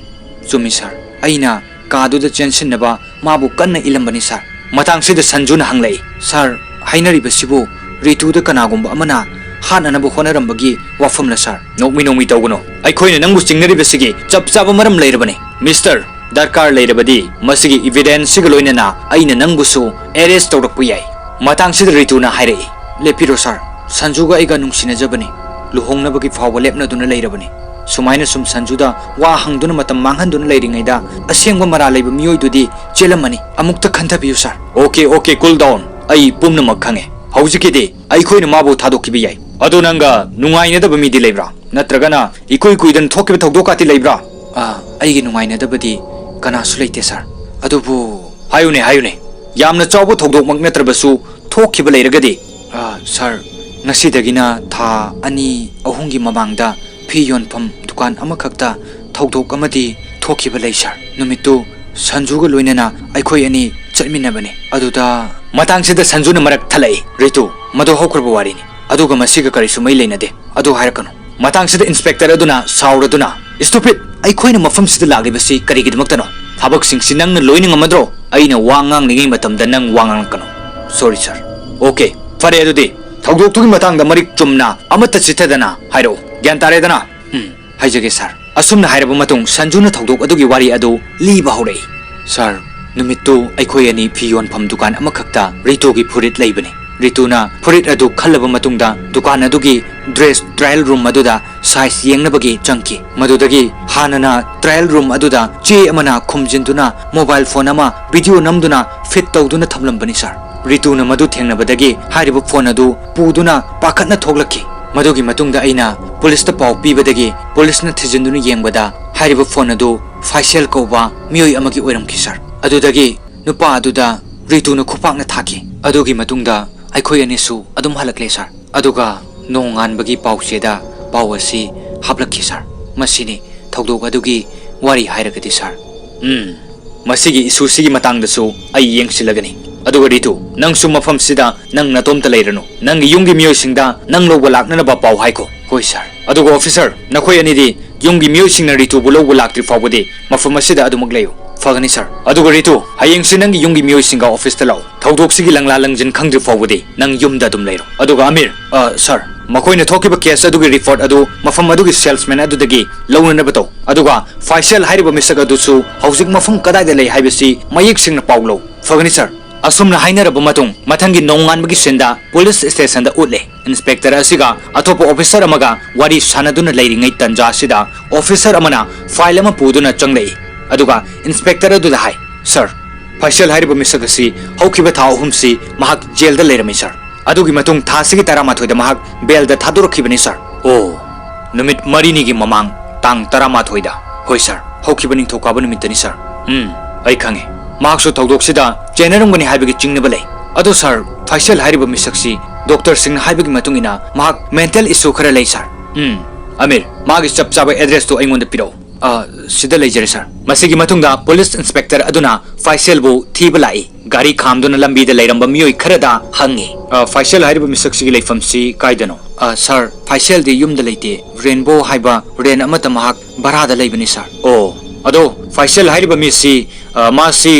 ꯆꯨꯝꯃꯤ, ꯁꯥꯔ꯫ ꯑꯩꯅ ꯀꯥꯗꯨꯗ ꯆꯦꯟꯁꯤꯟꯅꯕ ꯃꯥꯕꯨ ꯀꯟꯅ ꯏꯜꯂꯝꯕꯅꯤ, ꯁꯥꯔ꯫" ꯃꯇꯥꯡꯁꯤꯗ ꯁꯟꯖꯨꯅ ꯍꯪꯂꯛꯏ, "ꯁꯥꯔ, ꯍꯥꯏꯅꯔꯤꯕꯁꯤꯕꯨ ꯔꯤꯇꯨꯗ ꯀꯅꯥꯒꯨꯝꯕ ꯑꯃꯅ ꯍꯥꯠꯅꯅꯕ ꯍꯣꯠꯅꯔꯝꯕꯒꯤ ꯋꯥꯐꯝꯂ, ꯁꯥꯔ?" "ꯅꯣꯛꯃꯤ ꯅꯣꯛꯃꯤ ꯇꯧꯒꯅꯨ꯫ ꯑꯩꯈꯣꯏꯅ ꯅꯪꯕꯨ ꯆꯤꯡꯅꯔꯤꯕꯁꯤꯒꯤ ꯆꯞ ꯆꯥꯕ ꯃꯔꯝ ꯂꯩꯔꯕꯅꯤ, ꯃꯤꯁꯇꯔ꯫ ꯗꯔꯀꯥꯔ ꯂꯩꯔꯕꯗꯤ ꯃꯁꯤꯒꯤ ꯏꯚꯤꯗꯦꯟꯁꯁꯤꯒ ꯂꯣꯏꯅꯅ ꯑꯩꯅ ꯅꯪꯕꯨꯁꯨ ꯑꯦꯔꯦꯁ ꯇꯧꯔꯛꯄ ꯌꯥꯏ꯫" ꯃꯇꯥꯡꯁꯤꯗ ꯔꯤꯇꯨꯅ ꯍꯥꯏꯔꯛꯏ, "ꯂꯦꯞꯄꯤꯔꯣ, ꯁꯥꯔ꯫ ꯁꯟꯖꯨꯒ ꯑꯩꯒ ꯅꯨꯡꯁꯤꯅꯖꯕꯅꯤ꯫ ꯂꯨꯍꯣꯡꯅꯕꯒꯤ ꯐꯥꯎꯕ ꯂꯦꯞꯅꯗꯨꯅ ꯂꯩꯔꯕꯅꯤ꯫ ꯁꯨꯃꯥꯏꯅ ꯁꯨꯝ ꯁꯟꯖꯨꯗ ꯋꯥ ꯍꯪꯗꯨꯅ ꯃꯇꯝ ꯃꯥꯡꯍꯟꯗꯨꯅ ꯂꯩꯔꯤꯉꯩꯗ ꯑꯁꯦꯡꯕ ꯃꯔꯥꯜ ꯂꯩꯕ ꯃꯤꯑꯣꯏꯗꯨꯗꯤ ꯆꯦꯜꯂꯝꯃꯅꯤ꯫ ꯑꯃꯨꯛꯇ ꯈꯟꯊꯕꯤꯌꯨ, sir." "Okay, okay, cool down꯫ ꯑꯩ ꯄꯨꯝꯅꯃꯛ ꯈꯪꯉꯦ꯫ ꯍꯧꯖꯤꯛꯀꯤꯗꯤ ꯑꯩꯈꯣꯏꯅ ꯃꯥꯕꯨ ꯊꯥꯗꯣꯛꯈꯤꯕ ꯌꯥꯏ꯫ ꯑꯗꯣ ꯅꯪꯒ ꯅꯨꯡꯉꯥꯏꯅꯗꯕ ꯃꯤꯗꯤ ꯂꯩꯕ꯭ꯔꯥ? ꯅꯠꯇ꯭ꯔꯒꯅ ꯏꯀꯨꯏ ꯀꯨꯏꯗꯅ ꯊꯣꯛꯈꯤꯕ ꯊꯧꯗꯣꯛꯀꯥꯇꯤ ꯂꯩꯕ꯭ꯔꯥ? ꯑꯥ, ꯑꯩꯒꯤ ꯅꯨꯡꯉꯥꯏꯅꯗꯕꯗꯤ ꯀꯅꯥꯁꯨ ꯂꯩꯇꯦ, ꯁꯥꯔ꯫ ꯑꯗꯨꯕꯨ ꯍꯥꯏꯌꯨꯅꯦ, ꯍꯥꯏꯌꯨꯅꯦ꯫ ꯌꯥꯝꯅ ꯆꯥꯎꯕ ꯊꯧꯗꯣꯛꯃꯛ ꯅꯠꯇ꯭ꯔꯕꯁꯨ ꯊꯣꯛꯈꯤꯕ ꯂꯩꯔꯒꯗꯤ? ꯑꯥ, ꯁꯥꯔ, ꯉꯁꯤꯗꯒꯤꯅ ꯊꯥ ꯑꯅꯤ ꯑꯍꯨꯝꯒꯤ ꯃꯃꯥꯡꯗ ꯐꯤ ꯌꯣꯟꯐꯝ ꯗꯨꯀꯥꯟ ꯑꯃꯈꯛꯇ ꯊꯧꯗꯣꯛ ꯑꯃꯗꯤ ꯊꯣꯛꯈꯤꯕ ꯂꯩ, ꯁꯥꯔ꯫ ꯅꯨꯃꯤꯠꯇꯨ ꯁꯟꯖꯨꯒ ꯂꯣꯏꯅꯅ ꯑꯩꯈꯣꯏ ꯑꯅꯤ ꯆꯠꯃꯤꯟꯅꯕꯅꯤ꯫ ꯑꯗꯨꯗ ꯃꯇꯥꯡꯁꯤꯗ ꯁꯟꯖꯨꯅ ꯃꯔꯛ ꯊꯠꯂꯛꯏ, "ꯔꯤꯇꯨ, ꯃꯗꯨ ꯍꯧꯈ꯭ꯔꯕ ꯋꯥꯔꯤꯅꯤ꯫ ꯑꯗꯨꯒ ꯃꯁꯤꯒ ꯀꯔꯤꯁꯨ ꯃꯔꯤ ꯂꯩꯅꯗꯦ꯫ ꯑꯗꯨ ꯍꯥꯏꯔꯛꯀꯅꯨ꯫" ꯃꯇꯥꯡꯁꯤꯗ ꯏꯟꯁꯄꯦꯛꯇꯔ ꯑꯗꯨꯅ ꯁꯥꯎꯔꯗꯨꯅ, "Stupid! ꯑꯩꯈꯣꯏꯅ ꯃꯐꯝꯁꯤꯗ ꯂꯥꯛꯂꯤꯕꯁꯤ ꯀꯔꯤꯒꯤꯗꯃꯛꯇꯅꯣ? ꯊꯕꯛꯁꯤꯡꯁꯤ ꯅꯪꯅ ꯂꯣꯏꯅ ꯉꯝꯃꯗ꯭ꯔꯣ? ꯑꯩꯅ ꯋꯥ ꯉꯥꯡꯂꯤꯉꯩ ꯃꯇꯝꯗ ꯅꯪ ꯋꯥ ꯉꯥꯡꯂꯛꯀꯅꯨ꯫" "Sorry, sir꯫" "Okay, ꯐꯔꯦ, ꯑꯗꯨꯗꯤ ꯊꯧꯗꯣꯛꯇꯨꯒꯤ ꯃꯇꯥꯡꯗ ꯃꯔꯤꯛ ꯆꯨꯝꯅ ꯑꯃꯠꯇ ꯆꯤꯠꯊꯗꯅ ꯍꯥꯏꯔꯛꯎ꯫ ꯒ꯭ꯌꯥꯟ ꯇꯥꯔꯦꯗꯅ?" "ꯎꯝ, ꯍꯥꯏꯖꯒꯦ, ꯁꯥꯔ꯫" ꯑꯁꯨꯝꯅ ꯍꯥꯏꯔꯕ ꯃꯇꯨꯡ, ꯁꯟꯖꯨꯅ ꯊꯧꯗꯣꯛ ꯑꯗꯨꯒꯤ ꯋꯥꯔꯤ ꯑꯗꯨ ꯂꯤꯕ ꯍꯧꯔꯛꯏ꯫ "ꯁꯥꯔ, ꯅꯨꯃꯤꯠꯇꯨ ꯑꯩꯈꯣꯏ ꯑꯅꯤ ꯐꯤ ꯌꯣꯟꯐꯝ ꯗꯨꯀꯥꯟ ꯑꯃꯈꯛꯇ ꯔꯤꯇꯨꯒꯤ ꯐꯨꯔꯤꯠ ꯂꯩꯕꯅꯤ꯫ ꯔꯤꯇꯨꯅ ꯐꯨꯔꯤꯠ ꯑꯗꯨ ꯈꯜꯂꯕ ꯃꯇꯨꯡꯗ, ꯗꯨꯀꯥꯟ ꯑꯗꯨꯒꯤ dress trial room ꯑꯗꯨꯗ size ꯌꯦꯡꯅꯕꯒꯤ ꯆꯪꯈꯤ꯫ ꯃꯗꯨꯗꯒꯤ ꯍꯥꯟꯅꯅ trial room ꯑꯗꯨꯗ ꯆꯦ ꯑꯃꯅ ꯈꯨꯝꯖꯤꯟꯗꯨꯅ mobile phone ꯑꯃ video ꯅꯝꯗꯨꯅ fit ꯇꯧꯗꯨꯅ ꯊꯝꯂꯝꯕꯅꯤ, ꯁꯥꯔ꯫ ꯔꯤꯇꯨꯅ ꯃꯗꯨ ꯊꯦꯡꯅꯕꯗꯒꯤ ꯍꯥꯏꯔꯤꯕ phone ꯑꯗꯨ ꯄꯨꯗꯨꯅ ꯄꯥꯈꯠꯅ ꯊꯣꯛꯂꯛꯈꯤ꯫ ꯃꯗꯨꯒꯤ ꯃꯇꯨꯡꯗ ꯑꯩꯅ ꯄꯨꯂꯤꯁꯇ ꯄꯥꯎ ꯄꯤꯕꯗꯒꯤ ꯄꯨꯂꯤꯁꯅ ꯊꯤꯖꯤꯟꯗꯨꯅ ꯌꯦꯡꯕꯗ ꯍꯥꯏꯔꯤꯕ phone ꯑꯗꯨ ꯐꯥꯏꯁꯦꯜ ꯀꯧꯕ ꯃꯤꯑꯣꯏ ꯑꯃꯒꯤ ꯑꯣꯏꯔꯝꯈꯤ, ꯁꯥꯔ꯫ ꯑꯗꯨꯗꯒꯤ ꯅꯨꯄꯥ ꯑꯗꯨꯗ ꯔꯤꯇꯨꯅ ꯈꯨꯄꯥꯛꯅ ꯊꯥꯈꯤ꯫ ꯑꯗꯨꯒꯤ ꯃꯇꯨꯡꯗ ꯑꯩꯈꯣꯏ ꯑꯅꯤꯁꯨ ꯑꯗꯨꯝ ꯍꯜꯂꯛꯂꯦ, ꯁꯥꯔ꯫ ꯑꯗꯨꯒ ꯅꯣꯡꯉꯥꯟꯕꯒꯤ ꯄꯥꯎꯆꯦꯗ ꯄꯥꯎ ꯑꯁꯤ ꯍꯥꯞꯂꯛꯈꯤ, ꯁꯥꯔ꯫ ꯃꯁꯤꯅꯤ ꯊꯧꯗꯣꯛ ꯑꯗꯨꯒꯤ ꯋꯥꯔꯤ ꯍꯥꯏꯔꯒꯗꯤ, ꯁꯥꯔ꯫ ꯎꯝ, ꯃꯁꯤꯒꯤ ꯏꯁꯨꯁꯤꯒꯤ ꯃꯇꯥꯡꯗꯁꯨ ꯑꯩ ꯌꯦꯡꯁꯤꯜꯂꯒꯅꯤ꯫ ꯑꯗꯨꯒ ꯔꯤꯇꯨ, ꯅꯪꯁꯨ ꯃꯐꯝꯁꯤꯗ ꯅꯪ ꯅꯇꯣꯝꯇ ꯂꯩꯔꯅꯨ꯫ ꯅꯪꯒꯤ ꯌꯨꯝꯒꯤ ꯃꯤꯑꯣꯏꯁꯤꯡꯗ ꯅꯪ ꯂꯧꯕ ꯂꯥꯛꯅꯅꯕ ꯄꯥꯎ ꯍꯥꯏꯈꯣ꯫ ꯍꯣꯏ, ꯁꯥꯔ꯫ ꯑꯗꯨꯒ ꯑꯣꯐꯤꯁꯔ, ꯅꯈꯣꯏ ꯑꯅꯤꯗꯤ ꯌꯨꯝꯒꯤ ꯃꯤꯑꯣꯏꯁꯤꯡꯅ ꯔꯤꯇꯨꯕꯨ ꯂꯧꯕ ꯂꯥꯛꯇ꯭ꯔꯤ ꯐꯥꯎꯕꯗꯤ ꯃꯐꯝ ꯑꯁꯤꯗ ꯑꯗꯨꯃꯛ ꯂꯩꯌꯨ꯫ ꯐꯒꯅꯤ, ꯁꯥꯔ꯫ ꯑꯗꯨꯒ ꯔꯤꯇꯨ, ꯍꯌꯦꯡꯁꯤ ꯅꯪꯒꯤ ꯌꯨꯝꯒꯤ ꯃꯤꯑꯣꯏꯁꯤꯡꯒ ꯑꯣꯐꯤꯁꯇ ꯂꯥꯛꯎ꯫ ꯊꯧꯗꯣꯛꯁꯤꯒꯤ ꯂꯪꯂꯥ ꯂꯪꯖꯤꯟ ꯈꯪꯗ꯭ꯔꯤ ꯐꯥꯎꯕꯗꯤ ꯅꯪ ꯌꯨꯝꯗ ꯑꯗꯨꯝ ꯂꯩꯔꯣ꯫ ꯑꯗꯨꯒ ꯑꯃꯤꯔ, ꯑ, ꯁꯥꯔ, ꯃꯈꯣꯏꯅ ꯊꯣꯛꯈꯤꯕ ꯀꯦꯁ ꯑꯗꯨꯒꯤ ꯔꯤꯄꯣꯔꯠ ꯑꯗꯨ ꯃꯐꯝ ꯑꯗꯨꯒꯤ ꯁꯦꯜꯁꯃꯦꯟ ꯑꯗꯨꯗꯒꯤ ꯂꯧꯅꯅꯕ ꯇꯧ꯫ ꯑꯗꯨꯒ ꯐꯥꯏꯁꯦꯜ ꯍꯥꯏꯔꯤꯕ ꯃꯤꯁꯛ ꯑꯗꯨꯁꯨ ꯍꯧꯖꯤꯛ ꯃꯐꯝ ꯀꯗꯥꯏꯗ ꯂꯩ ꯍꯥꯏꯕꯁꯤ ꯃꯌꯦꯛ ꯁꯦꯡꯅ ꯄꯥꯎ ꯂꯧ꯫ ꯐꯒꯅꯤ, ꯁꯥꯔ꯫ ꯑꯁꯨꯝꯅ ꯍꯥꯏꯅꯔꯕ ꯃꯇꯨꯡ, ꯃꯊꯪꯒꯤ ꯅꯣꯡꯉꯥꯟꯕꯒꯤ ꯁꯤꯟꯗ ꯄꯨꯂꯤꯁ ꯁ꯭ꯇꯦꯁꯟꯗ ꯎꯠꯂꯦ꯫ ꯏꯟꯁꯄꯦꯛꯇꯔ ꯑꯁꯤꯒ ꯑꯇꯣꯞꯄ ꯑꯣꯐꯤꯁꯔ ꯑꯃꯒ ꯋꯥꯔꯤ ꯁꯥꯟꯅꯗꯨꯅ ꯂꯩꯔꯤꯉꯩ ꯇꯟꯖꯥ ꯑꯁꯤꯗ ꯑꯣꯐꯤꯁꯔ ꯑꯃꯅ ꯐꯥꯏꯜ ꯑꯃ ꯄꯨꯗꯨꯅ ꯆꯪꯂꯛꯏ꯫ ꯑꯗꯨꯒ ꯏꯟꯁꯄꯦꯛꯇꯔ ꯑꯗꯨꯗ ꯍꯥꯏ, "ꯁꯥꯔ, ꯐꯥꯏꯁꯦꯜ ꯍꯥꯏꯔꯤꯕ ꯃꯤꯁꯛ ꯑꯁꯤ ꯍꯧꯈꯤꯕ ꯊꯥ ꯑꯍꯨꯝꯁꯤ ꯃꯍꯥꯛ ꯖꯦꯜꯗ ꯂꯩꯔꯝꯃꯤ, ꯁꯥꯔ꯫ ꯑꯗꯨꯒꯤ ꯃꯇꯨꯡ ꯊꯥꯁꯤꯒꯤ ꯇꯔꯥꯃꯥꯊꯣꯏꯗ ꯃꯍꯥꯛ ꯕꯦꯜꯗ ꯊꯥꯗꯣꯔꯛꯈꯤꯕꯅꯤ, ꯁꯥꯔ꯫ ꯑꯣ, ꯅꯨꯃꯤꯠ ꯃꯔꯤꯅꯤꯒꯤ ꯃꯃꯥꯡ, ꯇꯥꯡ ꯇꯔꯥꯃꯥꯊꯣꯏꯗ꯫ ꯍꯣꯏ, ꯁꯥꯔ, ꯍꯧꯈꯤꯕ ꯅꯤꯡꯊꯧꯀꯥꯕ ꯅꯨꯃꯤꯠꯇꯅꯤ, ꯁꯥꯔ꯫ ꯎꯝ, ꯑꯩ ꯈꯪꯉꯦ꯫ ꯃꯍꯥꯛꯁꯨ ꯊꯧꯗꯣꯛꯁꯤꯗ ꯆꯦꯟꯅꯔꯝꯒꯅꯤ ꯍꯥꯏꯕꯒꯤ ꯆꯤꯡꯅꯕ ꯂꯩ꯫ ꯑꯗꯣ, ꯁꯥꯔ, ꯐꯥꯏꯁꯦꯜ ꯍꯥꯏꯔꯤꯕ ꯃꯤꯁꯛꯁꯤ ꯗꯣꯛꯇꯔꯁꯤꯡꯅ ꯍꯥꯏꯕꯒꯤ ꯃꯇꯨꯡ ꯏꯟꯅ ꯃꯍꯥꯛ ꯃꯦꯟꯇꯦꯜ ꯏꯁꯨ ꯈꯔ ꯂꯩ, ꯁꯥꯔ꯫ ꯎꯝ, ꯑꯃꯤꯔ, ꯃꯥꯒꯤ ꯆꯞ ꯆꯥꯕ ꯑꯦꯗ꯭ꯔꯦꯁꯇꯨ ꯑꯩꯉꯣꯟꯗ ꯄꯤꯔꯛꯎ꯫ ꯑ, ꯁꯤꯗ ꯂꯩꯖꯔꯦ, ꯁꯥꯔ꯫ ꯃꯁꯤꯒꯤ ꯃꯇꯨꯡꯗ ꯄꯨꯂꯤꯁ ꯏꯟꯁꯄꯦꯛꯇꯔ ꯑꯗꯨꯅ ꯐꯥꯏꯁꯦꯜꯕꯨ ꯊꯤꯕ ꯂꯥꯛꯏ꯫ ꯒꯥꯔꯤ ꯈꯥꯝꯗꯨꯅ ꯂꯝꯕꯤꯗ ꯂꯩꯔꯝꯕ ꯃꯤꯑꯣꯏ ꯈꯔꯗ ꯍꯪꯉꯤ꯫ "ꯑ, ꯐꯥꯏꯁꯦꯜ ꯍꯥꯏꯔꯤꯕ ꯃꯤꯁꯛꯁꯤꯒꯤ ꯂꯩꯐꯝꯁꯤ ꯀꯥꯏꯗꯅꯣ?" "ꯑ, ꯁꯥꯔ, ꯐꯥꯏꯁꯦꯜꯗꯤ ꯌꯨꯝꯗ ꯂꯩꯇꯦ꯫ ꯔꯦꯟꯕꯣ ꯍꯥꯏꯕ ꯔꯦꯟ ꯑꯃꯠꯇ ꯃꯍꯥꯛ ꯚꯔꯥꯗ ꯂꯩꯕꯅꯤ, ꯁꯥꯔ꯫" "ꯑꯣ, ꯑꯗꯣ ꯐꯥꯏꯁꯦꯜ ꯍꯥꯏꯔꯤꯕ ꯃꯤꯁꯤ, ꯑ, ꯃꯥꯁꯤ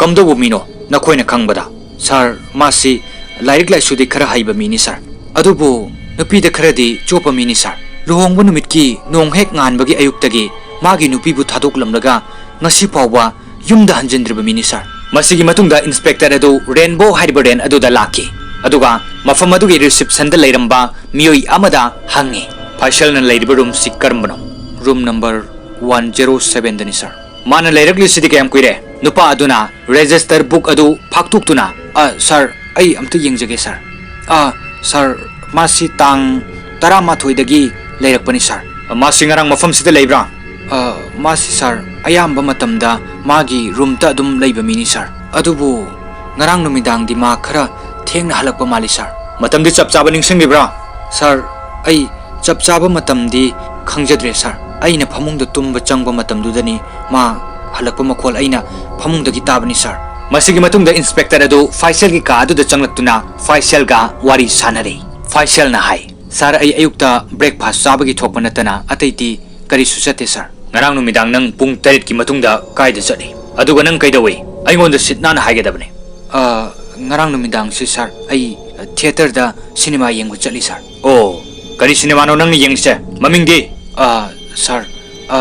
ꯀꯝꯗꯧꯕ ꯃꯤꯅꯣ ꯅꯈꯣꯏꯅ ꯈꯪꯕꯗ?" "ꯁꯥꯔ, ꯃꯥꯁꯤ ꯂꯥꯏꯔꯤꯛ ꯂꯥꯏꯁꯨꯗꯤ ꯈꯔ ꯍꯩꯕ ꯃꯤꯅꯤ, ꯁꯥꯔ꯫ ꯑꯗꯨꯕꯨ ꯅꯨꯄꯤꯗ ꯈꯔꯗꯤ ꯆꯣꯞꯄ ꯃꯤꯅꯤ, ꯁꯥꯔ꯫ ꯂꯨꯍꯣꯡꯕ ꯅꯨꯃꯤꯠꯀꯤ ꯅꯣꯡ ꯍꯦꯛ ꯉꯥꯟꯕꯒꯤ ꯑꯌꯨꯛꯇꯒꯤ ꯃꯥꯒꯤ ꯅꯨꯄꯤꯕꯨ ꯊꯥꯗꯣꯛꯂꯝꯂꯒ ꯉꯁꯤ ꯐꯥꯎꯕ ꯌꯨꯝꯗ ꯍꯟꯖꯤꯟꯗ꯭ꯔꯤꯕ ꯃꯤꯅꯤ, ꯁꯥꯔ꯫" ꯃꯁꯤꯒꯤ ꯃꯇꯨꯡꯗ ꯏꯟꯁꯄꯦꯛꯇꯔ ꯑꯗꯨ ꯔꯦꯟꯕꯣ ꯍꯥꯏꯔꯤꯕ ꯔꯦꯟ ꯑꯗꯨꯗ ꯂꯥꯛꯈꯤ꯫ ꯑꯗꯨꯒ ꯃꯐꯝ ꯑꯗꯨꯒꯤ ꯔꯤꯁꯤꯞꯁꯟꯗ ꯂꯩꯔꯝꯕ ꯃꯤꯑꯣꯏ ꯑꯃꯗ ꯍꯪꯉꯤ, "ꯐꯥꯏꯁꯦꯜꯅ ꯂꯩꯔꯤꯕ ꯔꯨꯝꯁꯤ ꯀꯔꯝꯕꯅꯣ?" "ꯔꯨꯝ ꯅꯝꯕꯔ ꯋꯥꯟ ꯖꯦꯔꯣ ꯁꯚꯦꯟꯗꯅꯤ, ꯁꯥꯔ꯫" "ꯃꯥꯅ ꯂꯩꯔꯛꯂꯤꯁꯤꯗꯤ ꯀꯌꯥꯝ ꯀꯨꯏꯔꯦ?" ꯅꯨꯄꯥ ꯑꯗꯨꯅ ꯔꯦꯖꯤꯁꯇꯔ ꯕꯨꯛ ꯑꯗꯨ ꯐꯥꯛꯇꯣꯛꯇꯨꯅ, "ꯑ, ꯁꯥꯔ, ꯑꯩ ꯑꯝꯇ ꯌꯦꯡꯖꯒꯦ, ꯁꯥꯔ꯫ ꯑ, ꯁꯥꯔ, ꯃꯥꯁꯤ ꯇꯥꯡ ꯇꯔꯥꯃꯥꯊꯣꯏꯗꯒꯤ ꯂꯩꯔꯛꯄꯅꯤ, ꯁꯥꯔ꯫" "ꯃꯥꯁꯤ ꯉꯔꯥꯡ ꯃꯐꯝꯁꯤꯗ ꯂꯩꯕ꯭ꯔꯥ?" "ꯑ, ꯃꯥꯁꯤ, ꯁꯥꯔ, ꯑꯌꯥꯝꯕ ꯃꯇꯝꯗ ꯃꯥꯒꯤ ꯔꯨꯝꯗ ꯑꯗꯨꯝ ꯂꯩꯕ ꯃꯤꯅꯤ, ꯁꯥꯔ꯫ ꯑꯗꯨꯕꯨ ꯉꯔꯥꯡ ꯅꯨꯃꯤꯗꯥꯡꯗꯤ ꯃꯥ ꯈꯔ ꯊꯦꯡꯅ ꯍꯜꯂꯛꯄ ꯃꯥꯜꯂꯤ, ꯁꯥꯔ꯫" "ꯃꯇꯝꯗꯤ ꯆꯞ ꯆꯥꯕ ꯅꯤꯡꯁꯤꯡꯂꯤꯕ꯭ꯔꯥ?" "ꯁꯥꯔ, ꯑꯩ ꯆꯞ ꯆꯥꯕ ꯃꯇꯝꯗꯤ ꯈꯪꯖꯗ꯭ꯔꯦ, ꯁꯥꯔ꯫ ꯑꯩꯅ ꯐꯃꯨꯡꯗ ꯇꯨꯝꯕ ꯆꯪꯕ ꯃꯇꯝꯗꯨꯗꯅꯤ ꯃꯥ ꯍꯜꯂꯛꯄ ꯃꯈꯣꯜ ꯑꯩꯅ ꯐꯃꯨꯡꯗꯒꯤ ꯇꯥꯕꯅꯤ, ꯁꯥꯔ꯫" ꯃꯁꯤꯒꯤ ꯃꯇꯨꯡꯗ ꯏꯟꯁꯄꯦꯛꯇꯔ ꯑꯗꯨ ꯐꯥꯏꯁꯦꯜꯒꯤ ꯀꯥ ꯑꯗꯨꯗ ꯆꯪꯂꯛꯇꯨꯅ ꯐꯥꯏꯁꯦꯜꯒ ꯋꯥꯔꯤ ꯁꯥꯟꯅꯔꯦ꯫ ꯐꯥꯏꯁꯦꯜꯅ ꯍꯥꯏ, "ꯁꯥꯔ, ꯑꯩ ꯑꯌꯨꯛꯇ ꯕ꯭ꯔꯦꯛꯐꯥꯁ ꯆꯥꯕꯒꯤ ꯊꯣꯛꯄ ꯅꯠꯇꯅ ꯑꯇꯩꯗꯤ ꯀꯔꯤꯁꯨ ꯆꯠꯇꯦ, ꯁꯥꯔ꯫" "ꯉꯔꯥꯡ ꯅꯨꯃꯤꯗꯥꯡ ꯅꯪ ꯄꯨꯡ ꯇꯔꯦꯠꯀꯤ ꯃꯇꯨꯡꯗ ꯀꯥꯏꯗ ꯆꯠꯂꯤ? ꯑꯗꯨꯒ ꯅꯪ ꯀꯩꯗꯧꯏ? ꯑꯩꯉꯣꯟꯗ ꯁꯤꯠ ꯅꯥꯟꯅ ꯍꯥꯏꯒꯗꯕꯅꯤ꯫" "ꯑ, ꯉꯔꯥꯡ ꯅꯨꯃꯤꯗꯥꯡꯁꯤ, ꯁꯥꯔ, ꯑꯩ ꯊꯤꯌꯦꯇꯔꯗ ꯁꯤꯅꯦꯃꯥ ꯌꯦꯡꯕ ꯆꯠꯂꯤ, ꯁꯥꯔ꯫" "ꯑꯣ, ꯀꯔꯤ ꯁꯤꯅꯦꯃꯥꯅꯣ ꯅꯪꯅ ꯌꯦꯡꯂꯤꯁꯦ? ꯃꯃꯤꯡꯗꯤ?" "ꯑ, ꯁꯥꯔ, ꯑ,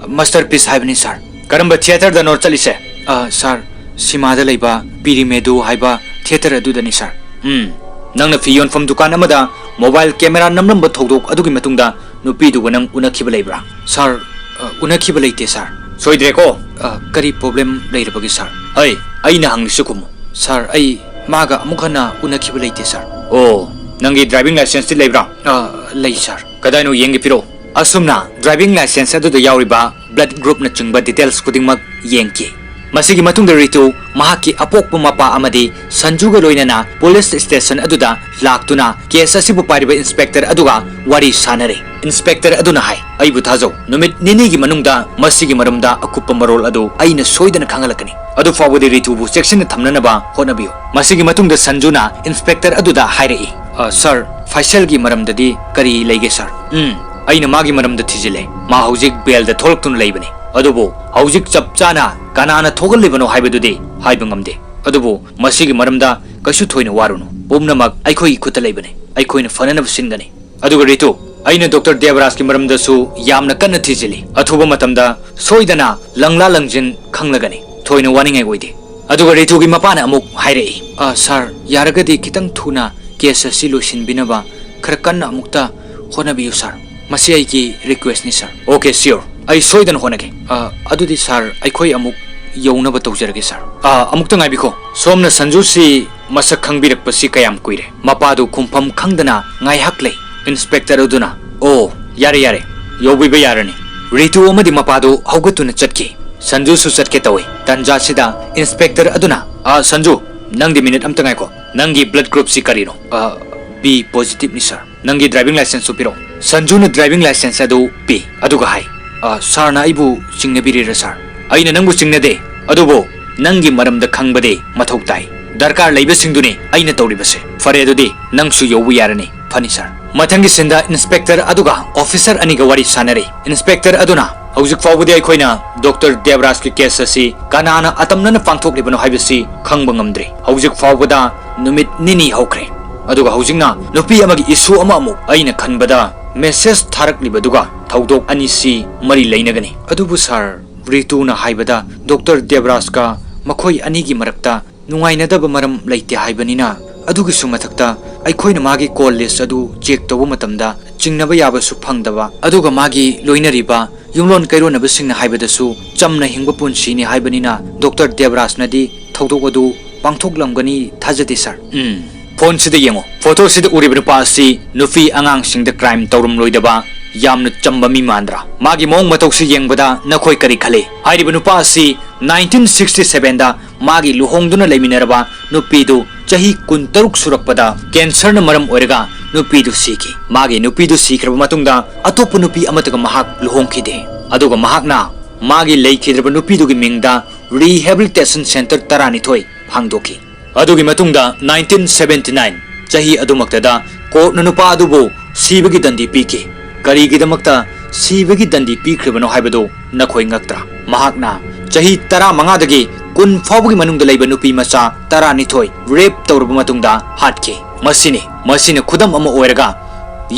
ꯃꯥꯁꯇꯔꯄꯤꯁ ꯍꯥꯏꯕꯅꯤ, ꯁꯥꯔ꯫" "ꯀꯔꯝꯕ ꯊꯤꯌꯦꯇꯔꯗꯅꯣ ꯆꯠꯂꯤꯁꯦ?" "ꯑ, ꯁꯥꯔ, ꯁꯤꯃꯥꯗ ꯂꯩꯕ ꯄꯤꯔꯤꯃꯦꯗꯨ ꯍꯥꯏꯕ ꯊꯤꯌꯦꯇꯔ ꯑꯗꯨꯗꯅꯤ, ꯁꯥꯔ꯫" "ꯎꯝ, ꯅꯪꯅ ꯐꯤ ꯌꯣꯟꯐꯝ ꯗꯨꯀꯥꯟ ꯑꯃꯗ ꯃꯣꯕꯥꯏꯜ ꯀꯦꯃꯦꯔꯥ ꯅꯝꯂꯝꯕ ꯊꯧꯗꯣꯛ ꯑꯗꯨꯒꯤ ꯃꯇꯨꯡꯗ ꯅꯨꯄꯤꯗꯨꯒ ꯅꯪ ꯎꯅꯈꯤꯕ ꯂꯩꯕ꯭ꯔꯥ?" "ꯁꯥꯔ, ꯑ, ꯎꯅꯈꯤꯕ ꯂꯩꯇꯦ, ꯁꯥꯔ꯫" "ꯁꯣꯏꯗ꯭ꯔꯦꯀꯣ?" "ꯑ, ꯀꯔꯤ ꯄ꯭ꯔꯣꯕ꯭ꯂꯦꯝ ꯂꯩꯔꯕꯒꯦ, ꯁꯥꯔ?" "ꯍꯩ, ꯑꯩꯅ ꯍꯪꯂꯤꯁꯤ ꯈꯨꯝꯃꯨ꯫" "ꯁꯥꯔ, ꯑꯩ, ꯃꯥꯒ ꯑꯃꯨꯛ ꯍꯟꯅ ꯎꯅꯈꯤꯕ ꯂꯩꯇꯦ, ꯁꯥꯔ꯫ ꯑꯣ, ꯅꯪꯒꯤ ꯗ꯭ꯔꯥꯏꯚꯤꯡ ꯂꯥꯏꯁꯦꯟꯁꯇꯤ ꯂꯩꯕ꯭ꯔꯥ? ꯑ, ꯂꯩ, ꯁꯥꯔ꯫ ꯀꯗꯥꯏꯅꯣ, ꯌꯦꯡꯒꯦ, ꯄꯤꯔꯛꯑꯣ꯫ ꯑꯁꯨꯝꯅ ꯗ꯭ꯔꯥꯏꯚꯤꯡ ꯂꯥꯏꯁꯦꯟꯁ ꯑꯗꯨꯗ ꯌꯥꯎꯔꯤꯕ ꯕ꯭ꯂꯗ ꯒ꯭ꯔꯨꯞꯅꯆꯤꯡꯕ ꯗꯤꯇꯦꯜꯁ ꯈꯨꯗꯤꯡꯃꯛ ꯌꯦꯡꯈꯤ꯫ ꯃꯁꯤꯒꯤ ꯃꯇꯨꯡꯗ ꯔꯤꯇꯨ ꯃꯍꯥꯛꯀꯤ ꯑꯄꯣꯛꯄ ꯃꯄꯥ ꯑꯃꯗꯤ ꯁꯟꯖꯨꯒ ꯂꯣꯏꯅꯅ ꯄꯨꯂꯤꯁ ꯁ꯭ꯇꯦꯁꯟ ꯑꯗꯨꯗ ꯂꯥꯛꯇꯨꯅ ꯀꯦꯁ ꯑꯁꯤꯕꯨ ꯄꯥꯏꯔꯤꯕ ꯏꯟꯁꯄꯦꯛꯇꯔ ꯑꯗꯨꯒ ꯋꯥꯔꯤ ꯁꯥꯅꯔꯦ꯫ ꯏꯟꯁꯄꯦꯛꯇꯔ ꯑꯗꯨꯅ ꯍꯥꯏ, "ꯑꯩꯕꯨ ꯊꯥꯖꯧ, ꯅꯨꯃꯤꯠ ꯅꯤꯅꯤꯒꯤ ꯃꯅꯨꯡꯗ ꯃꯁꯤꯒꯤ ꯃꯔꯝꯗ ꯑꯀꯨꯞꯄ ꯃꯔꯣꯜ ꯑꯗꯨ ꯑꯩꯅ ꯁꯣꯏꯗꯅ ꯈꯪꯍꯜꯂꯛꯀꯅꯤ꯫ ꯑꯗꯨ ꯐꯥꯎꯕꯗꯤ ꯔꯤꯇꯨꯕꯨ ꯆꯦꯛꯁꯤꯟꯅ ꯊꯝꯅꯅꯕ ꯍꯣꯠꯅꯕꯤꯌꯨ꯫" ꯃꯁꯤꯒꯤ ꯃꯇꯨꯡꯗ ꯁꯟꯖꯨꯅ ꯏꯟꯁꯄꯦꯛꯇꯔ ꯑꯗꯨꯗ ꯍꯥꯏꯔꯛꯏ, "ꯑ, ꯁꯥꯔ, ꯐꯥꯏꯁꯦꯜꯒꯤ ꯃꯔꯝꯗꯗꯤ ꯀꯔꯤ ꯂꯩꯒꯦ, ꯁꯥꯔ?" "ꯎꯝ, ꯑꯩꯅ ꯃꯥꯒꯤ ꯃꯔꯝꯗ ꯊꯤꯖꯤꯜꯂꯦ꯫ ꯃꯥ ꯍꯧꯖꯤꯛ ꯕꯦꯜꯗ ꯊꯣꯛꯂꯛꯇꯨꯅ ꯂꯩꯕꯅꯤ꯫ ꯑꯗꯨꯕꯨ ꯍꯧꯖꯤꯛ ꯆꯞ ꯆꯥꯅ ꯀꯅꯥꯅ ꯊꯣꯛꯍꯜꯂꯤꯕꯅꯣ ꯍꯥꯏꯕꯗꯨꯗꯤ ꯍꯥꯏꯕ ꯉꯝꯗꯦ꯫ ꯑꯗꯨꯕꯨ ꯃꯁꯤꯒꯤ ꯃꯔꯝꯗ ꯀꯩꯁꯨ ꯊꯣꯏꯅ ꯋꯥꯔꯨꯅꯨ꯫ ꯄꯨꯝꯅꯃꯛ ꯑꯩꯈꯣꯏꯒꯤ ꯈꯨꯠꯇ ꯂꯩꯕꯅꯤ꯫ ꯑꯩꯈꯣꯏꯅ ꯐꯅꯅꯕ ꯁꯤꯟꯒꯅꯤ꯫ ꯑꯗꯨꯒ ꯔꯤꯇꯨ, ꯑꯩꯅ ꯗꯣꯛꯇꯔ ꯗꯦꯕꯔꯥꯖꯀꯤ ꯃꯔꯝꯗꯁꯨ ꯌꯥꯝꯅ ꯀꯟꯅ ꯊꯤꯖꯤꯜꯂꯤ꯫ ꯑꯊꯨꯕ ꯃꯇꯝꯗ ꯁꯣꯏꯗꯅ ꯂꯪꯂꯥ ꯂꯪꯖꯤꯟ ꯈꯪꯂꯒꯅꯤ꯫ ꯊꯣꯏꯅ ꯋꯥꯅꯤꯡꯉꯥꯏ ꯑꯣꯏꯗꯦ꯫" ꯑꯗꯨꯒ ꯔꯤꯇꯨꯒꯤ ꯃꯄꯥꯅ ꯑꯃꯨꯛ ꯍꯥꯏꯔꯛꯏ, "ꯑ, ꯁꯥꯔ, ꯌꯥꯔꯒꯗꯤ ꯈꯤꯇꯪ ꯊꯨꯅ ꯀꯦꯁ ꯑꯁꯤ ꯂꯣꯏꯁꯤꯟꯕꯤꯅꯕ ꯈꯔ ꯀꯟꯅ ꯑꯃꯨꯛꯇ ꯍꯣꯠꯅꯕꯤꯌꯨ, ꯁꯥꯔ꯫ ꯃꯁꯤ ꯑꯩꯒꯤ ꯔꯤꯀ꯭ꯋꯦꯁꯅꯤ, ꯁꯥꯔ꯫" "ꯑꯣꯀꯦ, ꯁꯤꯌꯣꯔ, ꯑꯩ ꯁꯣꯏꯗꯅ ꯍꯣꯠꯅꯒꯦ꯫" "ꯑ, ꯑꯗꯨꯗꯤ, ꯁꯥꯔ, ꯑꯩꯈꯣꯏ ꯑꯃꯨꯛ ꯌꯧꯅꯕ ꯇꯧꯖꯔꯒꯦ, ꯁꯥꯔ꯫" "ꯑ, ꯑꯃꯨꯛꯇ ꯉꯥꯏꯕꯤꯈꯣ꯫ ꯁꯣꯝꯅ ꯁꯟꯖꯨꯁꯤ ꯃꯁꯛ ꯈꯪꯕꯤꯔꯛꯄꯁꯤ ꯀꯌꯥꯝ ꯀꯨꯏꯔꯦ?" ꯃꯄꯥꯗꯨ ꯈꯨꯝꯐꯝ ꯈꯪꯗꯅ ꯉꯥꯏꯍꯥꯛ ꯂꯩ꯫ ꯏꯟꯁꯄꯦꯛꯇꯔ ꯑꯗꯨꯅ, "ꯑꯣ, ꯌꯥꯔꯦ, ꯌꯥꯔꯦ, ꯌꯧꯕꯤꯕ ꯌꯥꯔꯅꯤ꯫" ꯔꯤꯇꯨ ꯑꯃꯗꯤ ꯃꯄꯥꯗꯨ ꯍꯧꯒꯠꯇꯨꯅ ꯆꯠꯈꯤ꯫ ꯁꯟꯖꯨꯁꯨ ꯆꯠꯀꯦ ꯇꯧꯏ꯫ ꯇꯟꯖꯥꯁꯤꯗ ꯏꯟꯁꯄꯦꯛꯇꯔ ꯑꯗꯨꯅ, "ꯑ, ꯁꯟꯖꯨ, ꯅꯪꯗꯤ ꯃꯤꯅꯤꯠ ꯑꯝꯇ ꯉꯥꯏꯈꯣ꯫ ꯅꯪꯒꯤ ꯕ꯭ꯂꯗ ꯒ꯭ꯔꯨꯞꯁꯤ ꯀꯔꯤꯅꯣ?" "ꯑ, ꯕꯤ ꯄꯣꯖꯤꯇꯤꯚꯅꯤ, ꯁꯥꯔ꯫" "ꯅꯪꯒꯤ ꯗ꯭ꯔꯥꯏꯚꯤꯡ ꯂꯥꯏꯁꯦꯟꯁꯁꯨ ꯄꯤꯔꯛꯑꯣ꯫" ꯁꯟꯖꯨꯅ ꯗ꯭ꯔꯥꯏꯚꯤꯡ ꯂꯥꯏꯁꯦꯟꯁ ꯑꯗꯨ ꯄꯤ, ꯑꯗꯨꯒ ꯍꯥꯏ, "ꯑ, ꯁꯥꯔꯅ ꯑꯩꯕꯨ ꯆꯤꯡꯅꯕꯤꯔꯤꯔꯥ, ꯁꯥꯔ?" "ꯑꯩꯅ ꯅꯪꯕꯨ ꯆꯤꯡꯅꯗꯦ, ꯑꯗꯨꯕꯨ ꯅꯪꯒꯤ ꯃꯔꯝꯗ ꯈꯪꯕꯗꯤ ꯃꯊꯧ ꯇꯥꯏ꯫ ꯗꯔꯀꯥꯔ ꯂꯩꯕꯁꯤꯡꯗꯨꯅꯤ ꯑꯩꯅ ꯇꯧꯔꯤꯕꯁꯦ꯫" "ꯐꯔꯦ, ꯑꯗꯨꯗꯤ ꯅꯪꯁꯨ ꯌꯧꯕ ꯌꯥꯔꯅꯤ꯫" "ꯐꯅꯤ, ꯁꯥꯔ꯫" ꯃꯊꯪꯒꯤ ꯁꯤꯟꯗ ꯏꯟꯁꯄꯦꯛꯇꯔ ꯑꯗꯨꯒ ꯑꯣꯐꯤꯁꯔ ꯑꯅꯤꯒ ꯋꯥꯔꯤ ꯁꯥꯅꯔꯤ꯫ ꯏꯟꯁꯄꯦꯛꯇꯔ ꯑꯗꯨꯅ, "ꯍꯧꯖꯤꯛ ꯐꯥꯎꯕꯗꯤ ꯑꯩꯈꯣꯏꯅ ꯗꯣꯛꯇꯔ ꯗꯦꯕꯔꯥꯖꯀꯤ ꯀꯦꯁ ꯑꯁꯤ ꯀꯅꯥꯅ ꯑꯇꯝꯅꯅ ꯄꯥꯡꯊꯣꯛꯂꯤꯕꯅꯣ ꯍꯥꯏꯕꯁꯤ ꯈꯪꯕ ꯉꯝꯗ꯭ꯔꯤ꯫ ꯍꯧꯖꯤꯛ ꯐꯥꯎꯕꯗ ꯅꯨꯃꯤꯠ ꯅꯤꯅꯤ ꯍꯧꯈ꯭ꯔꯦ꯫ ꯑꯗꯨꯒ ꯍꯧꯖꯤꯛꯅ ꯅꯨꯄꯤ ꯑꯃꯒꯤ ꯏꯁꯨ ꯑꯃ ꯑꯃꯨꯛ, ꯑꯩꯅ ꯈꯟꯕꯗ ꯃꯦꯁꯦꯖ ꯊꯥꯔꯛꯂꯤꯕꯗꯨꯒ ꯊꯧꯗꯣꯛ ꯑꯅꯤꯁꯤ ꯃꯔꯤ ꯂꯩꯅꯒꯅꯤ꯫" "ꯑꯗꯨꯕꯨ ꯁꯥꯔ," ꯔꯤꯇꯨꯅ ꯍꯥꯏꯕꯗ, "ꯗꯣꯛꯇꯔ ꯗꯦꯕꯔꯥꯖꯀ ꯃꯈꯣꯏ ꯑꯅꯤꯒꯤ ꯃꯔꯛꯇ ꯅꯨꯡꯉꯥꯏꯅꯗꯕ ꯃꯔꯝ ꯂꯩꯇꯦ ꯍꯥꯏꯕꯅꯤꯅ, ꯑꯗꯨꯒꯤꯁꯨ ꯃꯊꯛꯇ ꯑꯩꯈꯣꯏꯅ ꯃꯥꯒꯤ ꯀꯣꯜ ꯂꯤꯁ ꯑꯗꯨ ꯆꯦꯛ ꯇꯧꯕ ꯃꯇꯝꯗ ꯆꯤꯡꯅꯕ ꯌꯥꯕꯁꯨ ꯐꯪꯗꯕ, ꯑꯗꯨꯒ ꯃꯥꯒꯤ ꯂꯣꯏꯅꯔꯤꯕ ꯌꯨꯝꯂꯣꯟ ꯀꯩꯔꯣꯟꯅꯕꯁꯤꯡꯅ ꯍꯥꯏꯕꯗꯁꯨ ꯆꯝꯅ ꯍꯤꯡꯕ ꯄꯨꯟꯁꯤꯅꯤ ꯍꯥꯏꯕꯅꯤꯅ, ꯗꯣꯛꯇꯔ ꯗꯦꯕꯔꯥꯖꯅꯗꯤ ꯊꯧꯗꯣꯛ ꯑꯗꯨ ꯄꯥꯡꯊꯣꯛꯂꯝꯒꯅꯤ ꯊꯥꯖꯗꯦ, ꯁꯥꯔ꯫ ꯎꯝ, ꯐꯣꯟꯁꯤꯗ ꯌꯦꯡꯉꯣ꯫ ꯐꯣꯇꯣꯁꯤꯗ ꯎꯔꯤꯕ ꯅꯨꯄꯥ ꯑꯁꯤ ꯅꯨꯄꯤ ꯑꯉꯥꯡꯁꯤꯡꯗ ꯀ꯭ꯔꯥꯏꯝ ꯇꯧꯔꯝꯂꯣꯏꯗꯕ ꯌꯥꯝꯅ ꯆꯝꯕ ꯃꯤ ꯃꯥꯟꯗ꯭ꯔꯥ? ꯃꯥꯒꯤ ꯃꯑꯣꯡ ꯃꯇꯧꯁꯤ ꯌꯦꯡꯕꯗ ꯅꯈꯣꯏ ꯀꯔꯤ ꯈꯜꯂꯤ? ꯍꯥꯏꯔꯤꯕ ꯅꯨꯄꯥ ꯑꯁꯤ ꯅꯥꯏꯟꯇꯤꯟ ꯁꯤꯛꯁꯇꯤ ꯁꯚꯦꯟꯗ ꯃꯥꯒꯤ ꯂꯨꯍꯣꯡꯗꯨꯅ ꯂꯩꯃꯤꯟꯅꯔꯕ ꯅꯨꯄꯤꯗꯨ ꯆꯍꯤ ꯀꯨꯟꯇꯔꯨꯛ ꯁꯨꯔꯛꯄꯗ ꯀꯦꯟꯁꯔꯅ ꯃꯔꯝ ꯑꯣꯏꯔꯒ ꯅꯨꯄꯤꯗꯨ ꯁꯤꯈꯤ꯫ ꯃꯥꯒꯤ ꯅꯨꯄꯤꯗꯨ ꯁꯤꯈ꯭ꯔꯕ ꯃꯇꯨꯡꯗ ꯑꯇꯣꯞꯄ ꯅꯨꯄꯤ ꯑꯃꯠꯇꯒ ꯃꯍꯥꯛ ꯂꯨꯍꯣꯡꯈꯤꯗꯦ꯫ ꯑꯗꯨꯒ ꯃꯍꯥꯛꯅ ꯃꯥꯒꯤ ꯂꯩꯈꯤꯗ꯭ꯔꯕ ꯅꯨꯄꯤꯗꯨꯒꯤ ꯃꯤꯡꯗ ꯔꯤꯍꯦꯕꯤꯂꯤꯇꯦꯁꯟ ꯁꯦꯟꯇꯔ ꯇꯔꯥꯅꯤꯊꯣꯏ ꯍꯥꯡꯗꯣꯛꯈꯤ꯫ ꯑꯗꯨꯒꯤ ꯃꯇꯨꯡꯗ ꯅꯥꯏꯟꯇꯤꯟ ꯁꯚꯦꯟꯇꯤ ꯅꯥꯏꯟ ꯆꯍꯤ ꯑꯗꯨꯃꯛꯇꯗ ꯀꯣꯔꯠꯅ ꯅꯨꯄꯥ ꯑꯗꯨꯕꯨ ꯁꯤꯕꯒꯤ ꯗꯟꯗꯤ ꯄꯤꯈꯤ꯫ ꯀꯔꯤꯒꯤꯗꯃꯛꯇ ꯁꯤꯕꯒꯤ ꯗꯟꯗꯤ ꯄꯤꯈ꯭ꯔꯤꯕꯅꯣ ꯍꯥꯏꯕꯗꯨ ꯅꯈꯣꯏ ꯉꯛꯇ꯭ꯔꯥ? ꯃꯍꯥꯛꯅ ꯆꯍꯤ ꯇꯔꯥꯃꯉꯥꯗꯒꯤ ꯀꯨꯟ ꯐꯥꯎꯕꯒꯤ ꯃꯅꯨꯡꯗ ꯂꯩꯕ ꯅꯨꯄꯤ ꯃꯆꯥ ꯇꯔꯥꯅꯤꯊꯣꯏ ꯔꯦꯞ ꯇꯧꯔꯕ ꯃꯇꯨꯡꯗ ꯍꯥꯠꯈꯤ꯫ ꯃꯁꯤꯅꯤ, ꯃꯁꯤꯅ ꯈꯨꯗꯝ ꯑꯃ ꯑꯣꯏꯔꯒ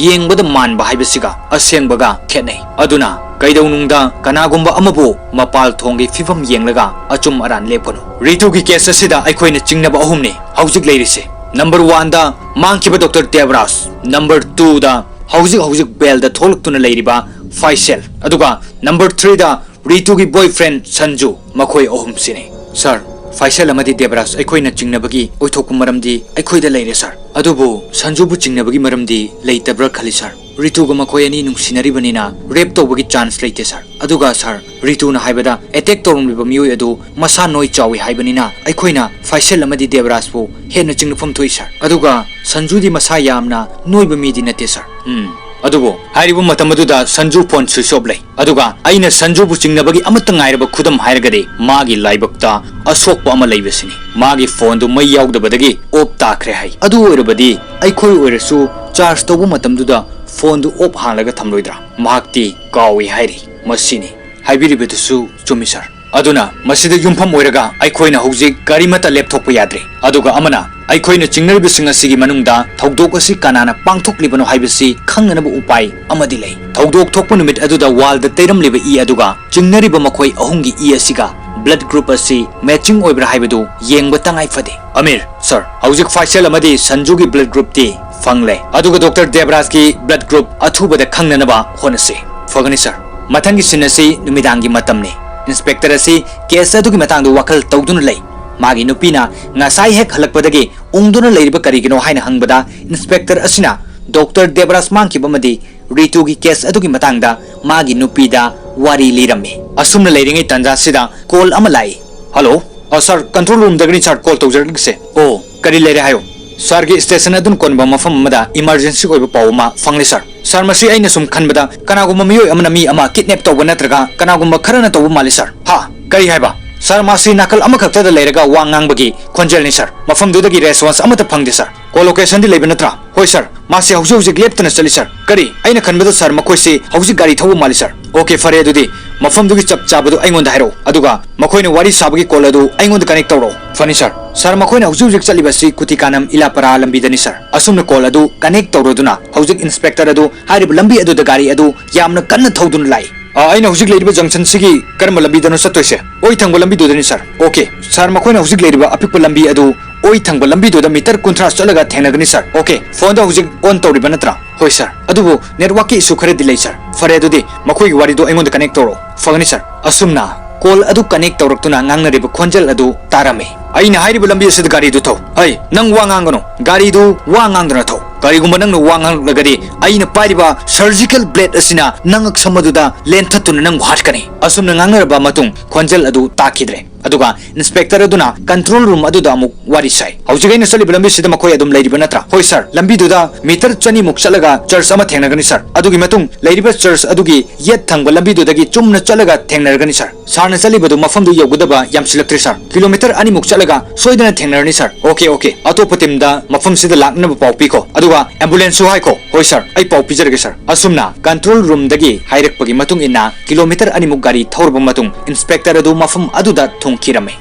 ꯌꯦꯡꯕꯗ ꯃꯥꯟꯕ ꯍꯥꯏꯕꯁꯤꯒ ꯑꯁꯦꯡꯕꯒ ꯈꯦꯠꯅꯩ꯫ ꯑꯗꯨꯅ ꯀꯩꯗꯧꯅꯨꯡꯗ ꯀꯅꯥꯒꯨꯝꯕ ꯑꯃꯕꯨ ꯃꯄꯥꯜ ꯊꯣꯡꯒꯤ ꯐꯤꯕꯝ ꯌꯦꯡꯂꯒ ꯑꯆꯨꯝ ꯑꯔꯥꯟ ꯂꯦꯞꯀꯅꯨ꯫ ꯔꯤꯇꯨꯒꯤ ꯀꯦꯁ ꯑꯁꯤꯗ ꯑꯩꯈꯣꯏꯅ ꯆꯤꯡꯅꯕ ꯑꯍꯨꯝꯅꯤ ꯍꯧꯖꯤꯛ ꯂꯩꯔꯤꯁꯦ꯫ ꯅꯝꯕꯔ ꯋꯥꯟꯗ ꯃꯥꯡꯈꯤꯕ ꯗꯣꯛꯇꯔ ꯗꯦꯕꯔꯥꯖ, ꯅꯝꯕꯔ ꯇꯨꯗ ꯍꯧꯖꯤꯛ ꯍꯧꯖꯤꯛ ꯕꯦꯜꯗ ꯊꯣꯛꯂꯛꯇꯨꯅ ꯂꯩꯔꯤꯕ ꯐꯥꯏꯁꯦꯜ, ꯑꯗꯨꯒ ꯅꯝꯕꯔ ꯊ꯭ꯔꯤꯗ ꯔꯤꯇꯨꯒꯤ ꯕꯣꯏꯐ꯭ꯔꯦꯟ ꯁꯟꯖꯨ꯫ ꯃꯈꯣꯏ ꯑꯍꯨꯝꯁꯤꯅꯤ꯫ ꯁꯥꯔ, ꯐꯥꯏꯁꯦꯜ ꯑꯃꯗꯤ ꯗꯦꯕꯔꯥꯖ ꯑꯩꯈꯣꯏꯅ ꯆꯤꯡꯅꯕꯒꯤ ꯑꯣꯏꯊꯣꯛꯄ ꯃꯔꯝꯗꯤ ꯑꯩꯈꯣꯏꯗ ꯂꯩꯔꯦ, ꯁꯥꯔ꯫ ꯑꯗꯨꯕꯨ ꯁꯟꯖꯨꯕꯨ ꯆꯤꯡꯅꯕꯒꯤ ꯃꯔꯝꯗꯤ ꯂꯩꯇꯕ꯭ꯔꯥ ꯈꯜꯂꯤ, ꯁꯥꯔ꯫ ꯔꯤꯇꯨꯒ ꯃꯈꯣꯏ ꯑꯅꯤ ꯅꯨꯡꯁꯤꯅꯔꯤꯕꯅꯤꯅ ꯔꯦꯞ ꯇꯧꯕꯒꯤ ꯆꯥꯟꯁ ꯂꯩꯇꯦ, ꯁꯥꯔ꯫ ꯑꯗꯨꯒ ꯁꯥꯔ, ꯔꯤꯇꯨꯅ ꯍꯥꯏꯕꯗ ꯑꯦꯇꯦꯛ ꯇꯧꯔꯝꯂꯤꯕ ꯃꯤꯑꯣꯏ ꯑꯗꯨ ꯃꯁꯥ ꯅꯣꯏ ꯆꯥꯎꯏ ꯍꯥꯏꯕꯅꯤꯅ ꯑꯩꯈꯣꯏꯅ ꯐꯥꯏꯁꯦꯜ ꯑꯃꯗꯤ ꯗꯦꯕꯔꯥꯖꯄꯨ ꯍꯦꯟꯅ ꯆꯤꯡꯅꯐꯝ ꯊꯣꯛꯏ, ꯁꯥꯔ꯫ ꯑꯗꯨꯒ ꯁꯟꯖꯨꯗꯤ ꯃꯁꯥ ꯌꯥꯝꯅ ꯅꯣꯏꯕ ꯃꯤꯗꯤ ꯅꯠꯇꯦ, ꯁꯥꯔ꯫ ꯎꯝ꯫ ꯑꯗꯨꯕꯨ ꯍꯥꯏꯔꯤꯕ ꯃꯇꯝ ꯑꯗꯨꯗ ꯁꯟꯖꯨ ꯐꯣꯟ ꯁ꯭ꯋꯤꯆ ꯑꯣꯐ ꯂꯩ꯫ ꯑꯗꯨꯒ ꯑꯩꯅ ꯁꯟꯖꯨꯕꯨ ꯆꯤꯡꯅꯕꯒꯤ ꯑꯃꯠꯇ ꯉꯥꯏꯔꯕ ꯈꯨꯗꯝ ꯍꯥꯏꯔꯒꯗꯤ ꯃꯥꯒꯤ ꯂꯥꯏꯕꯛꯇ ꯑꯁꯣꯛꯄ ꯑꯃ ꯂꯩꯕꯁꯤꯅꯤ꯫ ꯃꯥꯒꯤ ꯐꯣꯟꯗꯨ ꯃꯩ ꯌꯥꯎꯗꯕꯗꯒꯤ ꯑꯣꯐ ꯇꯥꯈ꯭ꯔꯦ ꯍꯥꯏ꯫ ꯑꯗꯨ ꯑꯣꯏꯔꯕꯗꯤ ꯑꯩꯈꯣꯏ ꯑꯣꯏꯔꯁꯨ ꯆꯥꯔꯖ ꯇꯧꯕ ꯃꯇꯝꯗꯨꯗ ꯐꯣꯟꯗꯨ ꯑꯣꯐ ꯍꯥꯡꯂꯒ ꯊꯝꯂꯣꯏꯗ꯭ꯔꯥ? ꯃꯍꯥꯛꯇꯤ ꯀꯥꯎꯏ ꯍꯥꯏꯔꯤ꯫ ꯃꯁꯤꯅꯤ꯫ ꯍꯥꯏꯕꯤꯔꯤꯕꯗꯨꯁꯨ ꯆꯨꯝꯃꯤ, ꯁꯥꯔ꯫ ꯑꯗꯨꯅ ꯃꯁꯤꯗ ꯌꯨꯝꯐꯝ ꯑꯣꯏꯔꯒ ꯑꯩꯈꯣꯏꯅ ꯍꯧꯖꯤꯛ ꯀꯔꯤꯃꯠꯇ ꯂꯦꯞꯊꯣꯛꯄ ꯌꯥꯗ꯭ꯔꯦ꯫ ꯑꯗꯨꯒ ꯑꯃꯅ, ꯑꯩꯈꯣꯏꯅ ꯆꯤꯡꯅꯔꯤꯕꯁꯤꯡ ꯑꯁꯤꯒꯤ ꯃꯅꯨꯡꯗ ꯊꯧꯗꯣꯛ ꯑꯁꯤ ꯀꯅꯥꯅ ꯄꯥꯡꯊꯣꯛꯂꯤꯕꯅꯣ ꯍꯥꯏꯕꯁꯤ ꯈꯪꯅꯅꯕ ꯎꯄꯥꯏ ꯑꯃꯗꯤ ꯂꯩ꯫ ꯊꯧꯗꯣꯛ ꯊꯣꯛꯄ ꯅꯨꯃꯤꯠ ꯑꯗꯨꯗ ꯋꯥꯜꯗ ꯇꯩꯔꯝꯂꯤꯕ ꯏ ꯑꯗꯨꯒ ꯆꯤꯡꯅꯔꯤꯕ ꯃꯈꯣꯏ ꯑꯍꯨꯝꯒꯤ ꯏ ꯑꯁꯤꯒ ꯕ꯭ꯂꯗ ꯒ꯭ꯔꯨꯞ ꯑꯁꯤ ꯃꯦꯆꯤꯡ ꯑꯣꯏꯕ꯭ꯔꯥ ꯍꯥꯏꯕꯗꯨ ꯌꯦꯡꯕ ꯇꯉꯥꯏ ꯐꯗꯦ꯫ ꯑꯃꯤꯔ, ꯁꯥꯔ, ꯍꯧꯖꯤꯛ ꯐꯥꯏꯁꯦꯜ ꯑꯃꯗꯤ ꯁꯟꯖꯨꯒꯤ ꯕ꯭ꯂꯗ ꯒ꯭ꯔꯨꯞꯇꯤ ꯐꯪꯂꯦ, ꯑꯗꯨꯒ ꯗꯣꯛꯇꯔ ꯗꯦꯕꯔꯥꯖꯀꯤ ꯕ꯭ꯂꯗ ꯒ꯭ꯔꯨꯞ ꯑꯊꯨꯕꯗ ꯈꯪꯅꯅꯕ ꯍꯣꯠꯅꯁꯤ꯫ ꯐꯒꯅꯤ, ꯁꯥꯔ꯫ ꯃꯊꯪꯒꯤ ꯁꯤꯟ ꯑꯁꯤ ꯅꯨꯃꯤꯗꯥꯡꯒꯤ ꯃꯇꯝꯅꯤ꯫ ꯏꯟꯁꯄꯦꯛꯇꯔ ꯑꯁꯤ ꯀꯦꯁ ꯑꯗꯨꯒꯤ ꯃꯇꯥꯡꯗ ꯋꯥꯈꯜ ꯇꯧꯗꯨꯅ ꯂꯩ꯫ ꯃꯥꯒꯤ ꯅꯨꯄꯤꯅ ꯉꯁꯥꯏ ꯍꯦꯛ ꯍꯜꯂꯛꯄꯗꯒꯤ ꯎꯪꯗꯨꯅ ꯂꯩꯔꯤꯕ ꯀꯔꯤꯒꯤꯅꯣ ꯍꯥꯏꯅ ꯍꯪꯕꯗ, ꯏꯟꯁꯄꯦꯛꯇꯔ ꯑꯁꯤꯅ ꯗꯣꯛꯇꯔ ꯗꯦꯕꯔꯥꯖ ꯃꯥꯡꯈꯤꯕ ꯑꯃꯗꯤ ꯔꯤꯇꯨꯒꯤ ꯀꯦꯁ ꯑꯗꯨꯒꯤ ꯃꯇꯥꯡꯗ ꯃꯥꯒꯤ ꯅꯨꯄꯤꯗ ꯋꯥꯔꯤ ꯂꯤꯔꯝꯃꯤ꯫ ꯑꯁꯨꯝꯅ ꯂꯩꯔꯤꯉꯩ ꯇꯥꯟꯖꯥꯁꯤꯗ ꯀꯣꯜ ꯑꯃ ꯂꯥꯛꯏ꯫ "ꯍꯜꯂꯣ, ꯑ, ꯁꯥꯔ, ꯀꯟꯇ꯭ꯔꯣꯜ ꯔꯨꯝꯗꯒꯤꯅꯤ ꯁꯥꯔ ꯀꯣꯜ ꯇꯧꯖꯔꯛꯂꯤꯁꯦ꯫ ꯑꯣ, ꯀꯔꯤ ꯂꯩꯔꯦ ꯍꯥꯏꯌꯨ?" "ꯁꯥꯔꯒꯤ ꯁ꯭ꯇꯦꯁꯟ ꯑꯗꯨꯅ ꯀꯣꯟꯕ ꯃꯐꯝ ꯑꯃꯗ ꯏꯃꯥꯔꯖꯦꯟꯁꯤ ꯑꯣꯏꯕ ꯄꯥꯎ ꯑꯃ ꯐꯪꯂꯦ ꯁꯥꯔ꯫ ꯁꯥꯔ, ꯃꯁꯤ ꯑꯩꯅ ꯁꯨꯝ ꯈꯟꯕꯗ ꯀꯅꯥꯒꯨꯝꯕ ꯃꯤꯑꯣꯏ ꯑꯃꯅ ꯃꯤ ꯑꯃ ꯀꯤꯗꯅꯦꯞ ꯇꯧꯕ ꯅꯠꯇ꯭ꯔꯒ ꯀꯅꯥꯒꯨꯝꯕ ꯈꯔꯅ ꯇꯧꯕ ꯃꯥꯜꯂꯤ ꯁꯥꯔ꯫" "ꯍꯥ? ꯀꯔꯤ ꯍꯥꯏꯕ?" "ꯁꯥꯔ, ꯃꯥꯁꯤ ꯅꯥꯀꯜ ꯑꯃꯈꯛꯇꯗ ꯂꯩꯔꯒ ꯋꯥ ꯉꯥꯡꯕꯒꯤ ꯈꯣꯟꯖꯦꯜꯅꯤ ꯁꯥꯔ꯫ ꯃꯐꯝꯗꯨꯗꯒꯤ ꯔꯦꯁꯄꯣꯟꯁ ꯑꯃꯠꯇ ꯐꯪꯗꯦ ꯁꯥꯔ꯫ ꯀꯣꯜ ꯂꯣꯀꯦꯁꯟꯗꯤ ꯂꯩꯕ ꯅꯠꯇ꯭ꯔꯥ?" "ꯍꯣꯏ ꯁꯥꯔ, ꯃꯥꯁꯤ ꯍꯧꯖꯤꯛ ꯍꯧꯖꯤꯛ ꯂꯦꯞꯇꯅ ꯆꯠꯂꯤ ꯁꯥꯔ꯫" "ꯀꯔꯤ? ꯑꯩꯅ ꯈꯟꯕꯗ ꯁꯥꯔ, ꯃꯈꯣꯏꯁꯤ ꯍꯧꯖꯤꯛ ꯒꯥꯔꯤ ꯊꯧꯕ ꯃꯥꯜꯂꯤ ꯁꯥꯔ꯫" "ꯑꯣꯀꯦ, ꯐꯔꯦ, ꯑꯗꯨꯗꯤ ꯃꯐꯝꯗꯨꯒꯤ ꯆꯞ ꯆꯥꯕꯗꯨ ꯑꯩꯉꯣꯟꯗ ꯍꯥꯏꯔꯛꯎ, ꯑꯗꯨꯒ ꯃꯈꯣꯏꯅ ꯋꯥꯔꯤ ꯁꯥꯕꯒꯤ ꯀꯣꯜ ꯑꯗꯨ ꯑꯩꯉꯣꯟꯗ ꯀꯅꯦꯛ ꯇꯧꯔꯛꯎ꯫" "ꯐꯅꯤ ꯁꯥꯔ꯫ ꯁꯥꯔ, ꯃꯈꯣꯏꯅ ꯍꯧꯖꯤꯛ ꯍꯧꯖꯤꯛ ꯆꯠꯂꯤꯕꯁꯤ ꯀꯨꯇꯤꯀꯥꯅꯝ ꯏꯂꯥꯄꯔꯥ ꯂꯝꯕꯤꯗꯅꯤ ꯁꯥꯔ꯫" ꯑꯁꯨꯝꯅ ꯀꯣꯜ ꯑꯗꯨ ꯀꯅꯦꯛ ꯇꯧꯔꯗꯨꯅ ꯍꯧꯖꯤꯛ ꯏꯟꯁꯄꯦꯛꯇꯔ ꯑꯗꯨ ꯍꯥꯏꯔꯤꯕ ꯂꯝꯕꯤ ꯑꯗꯨꯗ ꯒꯥꯔꯤ ꯑꯗꯨ ꯌꯥꯝꯅ ꯀꯟꯅ ꯊꯧꯗꯨꯅ ꯂꯥꯛꯏ꯫ "ꯑ, ꯑꯩꯅ ꯍꯧꯖꯤꯛ ꯂꯩꯔꯤꯕ ꯖꯪꯁꯟꯁꯤꯒꯤ ꯀꯔꯝꯕ ꯂꯝꯕꯤꯗꯅꯣ ꯆꯠꯇꯣꯏꯁꯦ?" "ꯑꯣꯏ ꯊꯪꯕ ꯂꯝꯕꯤꯗꯨꯗꯅꯤ ꯁꯥꯔ꯫" "ꯑꯣꯀꯦ ꯁꯥꯔ, ꯃꯈꯣꯏꯅ ꯍꯧꯖꯤꯛ ꯂꯩꯔꯤꯕ ꯑꯄꯤꯛꯄ ꯂꯝꯕꯤ ꯑꯗꯨ ꯑꯣꯏ ꯊꯪꯕ ꯂꯝꯕꯤꯗꯨꯗ ꯃꯤꯇꯔ ꯀꯨꯟꯊ꯭ꯔꯥ ꯆꯠꯂꯒ ꯊꯦꯡꯅꯒꯅꯤ ꯁꯥꯔ꯫" "ꯑꯣꯀꯦ, ꯐꯣꯟꯗꯣ ꯍꯧꯖꯤꯛ ꯑꯣꯟ ꯇꯧꯔꯤꯕ ꯅꯠꯇ꯭ꯔꯥ?" "ꯍꯣꯏ ꯁꯥꯔ, ꯑꯗꯨꯕꯨ ꯅꯦꯠꯋꯥꯛꯀꯤ ꯏꯁꯨ ꯈꯔꯗꯤ ꯂꯩ ꯁꯥꯔ꯫" "ꯐꯔꯦ, ꯑꯗꯨꯗꯤ ꯃꯈꯣꯏꯒꯤ ꯋꯥꯔꯤꯗꯣ ꯑꯩꯉꯣꯟꯗ ꯀꯅꯦꯛ ꯇꯧꯔꯛꯑꯣ꯫" "ꯐꯒꯅꯤ ꯁꯥꯔ꯫" ꯑꯁꯨꯝꯅ ꯀꯣꯜ ꯑꯗꯨ ꯀꯅꯦꯛ ꯇꯧꯔꯛꯇꯨꯅ ꯉꯥꯡꯅꯔꯤꯕ ꯈꯣꯟꯖꯦꯜ ꯑꯗꯨ ꯇꯥꯔꯝꯃꯤ꯫ "ꯑꯩꯅ ꯍꯥꯏꯔꯤꯕ ꯂꯝꯕꯤ ꯑꯁꯤꯗ ꯒꯥꯔꯤꯗꯨ ꯊꯧ꯫ ꯍꯩ, ꯅꯪ ꯋꯥ ꯉꯥꯡꯒꯅꯨ꯫ ꯒꯥꯔꯤꯗꯨ ꯋꯥ ꯉꯥꯡꯗꯅ ꯊꯧ꯫ ꯀꯔꯤꯒꯨꯝꯕ ꯅꯪꯅ ꯋꯥ ꯉꯥꯡꯂꯛꯂꯒꯗꯤ ꯑꯩꯅ ꯄꯥꯏꯔꯤꯕ ꯁꯔꯖꯤꯀꯦꯜ ꯕ꯭ꯂꯦꯗ ꯑꯁꯤꯅ ꯅꯪ ꯉꯛꯁꯝ ꯑꯗꯨꯗ ꯂꯦꯟꯊꯠꯇꯨꯅ ꯅꯪꯕꯨ ꯍꯥꯠꯀꯅꯤ꯫" ꯑꯁꯨꯝꯅ ꯉꯥꯡꯅꯔꯕ ꯃꯇꯨꯡ ꯈꯣꯟꯖꯦꯜ ꯑꯗꯨ ꯇꯥꯈꯤꯗ꯭ꯔꯦ꯫ ꯑꯗꯨꯒ ꯏꯟꯁꯄꯦꯛꯇꯔ ꯑꯗꯨꯅ ꯀꯟꯇ꯭ꯔꯣꯜ ꯔꯨꯝ ꯑꯗꯨꯗ ꯑꯃꯨꯛ ꯋꯥꯔꯤ ꯁꯥꯏ꯫ "ꯍꯧꯖꯤꯛ ꯑꯩꯅ ꯆꯠꯂꯤꯕ ꯂꯝꯕꯤꯁꯤꯗ ꯃꯈꯣꯏ ꯑꯗꯨꯝ ꯂꯩꯔꯤꯕ ꯅꯠꯇ꯭ꯔꯥ?" "ꯍꯣꯏ ꯁꯥꯔ, ꯂꯝꯕꯤꯗꯨꯗ ꯃꯤꯇꯔ ꯆꯅꯤꯃꯨꯛ ꯆꯠꯂꯒ ꯆꯔꯆ ꯑꯃ ꯊꯦꯡꯅꯒꯅꯤ ꯁꯥꯔ꯫ ꯑꯗꯨꯒꯤ ꯃꯇꯨꯡ ꯂꯩꯔꯤꯕ ꯆꯔꯆ ꯑꯗꯨꯒꯤ ꯌꯦꯠ ꯊꯪꯕ ꯂꯝꯕꯤꯗꯨꯗꯒꯤ ꯆꯨꯝꯅ ꯆꯠꯂꯒ ꯊꯦꯡꯅꯔꯒꯅꯤ ꯁꯥꯔ꯫ ꯁꯥꯔꯅ ꯆꯠꯂꯤꯕꯗꯨ ꯃꯐꯝꯗꯨ ꯌꯧꯒꯗꯕ ꯌꯥꯝꯁꯤꯜꯂꯛꯇ꯭ꯔꯦ ꯁꯥꯔ꯫ ꯀꯤꯂꯣꯃꯤꯇꯔ ꯑꯅꯤꯃꯨꯛ ꯆꯠꯂꯒ ꯁꯣꯏꯗꯅ ꯊꯦꯡꯅꯔꯅꯤ ꯁꯥꯔ꯫" "ꯑꯣꯀꯦ, ꯑꯣꯀꯦ, ꯑꯇꯣꯞꯄ ꯇꯤꯝꯗ ꯃꯐꯝꯁꯤꯗ ꯂꯥꯛꯅꯅꯕ ꯄꯥꯎ ꯄꯤꯈꯣ, ꯑꯗꯨꯒ ꯑꯦꯝꯕꯨꯂꯦꯟꯁꯁꯨ ꯍꯥꯏꯈꯣ꯫" "ꯍꯣꯏ ꯁꯥꯔ, ꯑꯩ ꯄꯥꯎ ꯄꯤꯖꯔꯒꯦ ꯁꯥꯔ꯫" ꯑꯁꯨꯝꯅ ꯀꯟꯇ꯭ꯔꯣꯜ ꯔꯨꯝꯗꯒꯤ ꯍꯥꯏꯔꯛꯄꯒꯤ ꯃꯇꯨꯡ ꯏꯟꯅ ꯀꯤꯂꯣꯃꯤꯇꯔ ꯑꯅꯤꯃꯨꯛ ꯒꯥꯔꯤ ꯊꯧꯔꯕ ꯃꯇꯨꯡ ꯏꯟꯁꯄꯦꯛꯇꯔ ꯑꯗꯨ ꯃꯐꯝ ꯑꯗꯨꯗ ꯊꯨꯡꯈꯤꯔꯝꯃꯤ꯫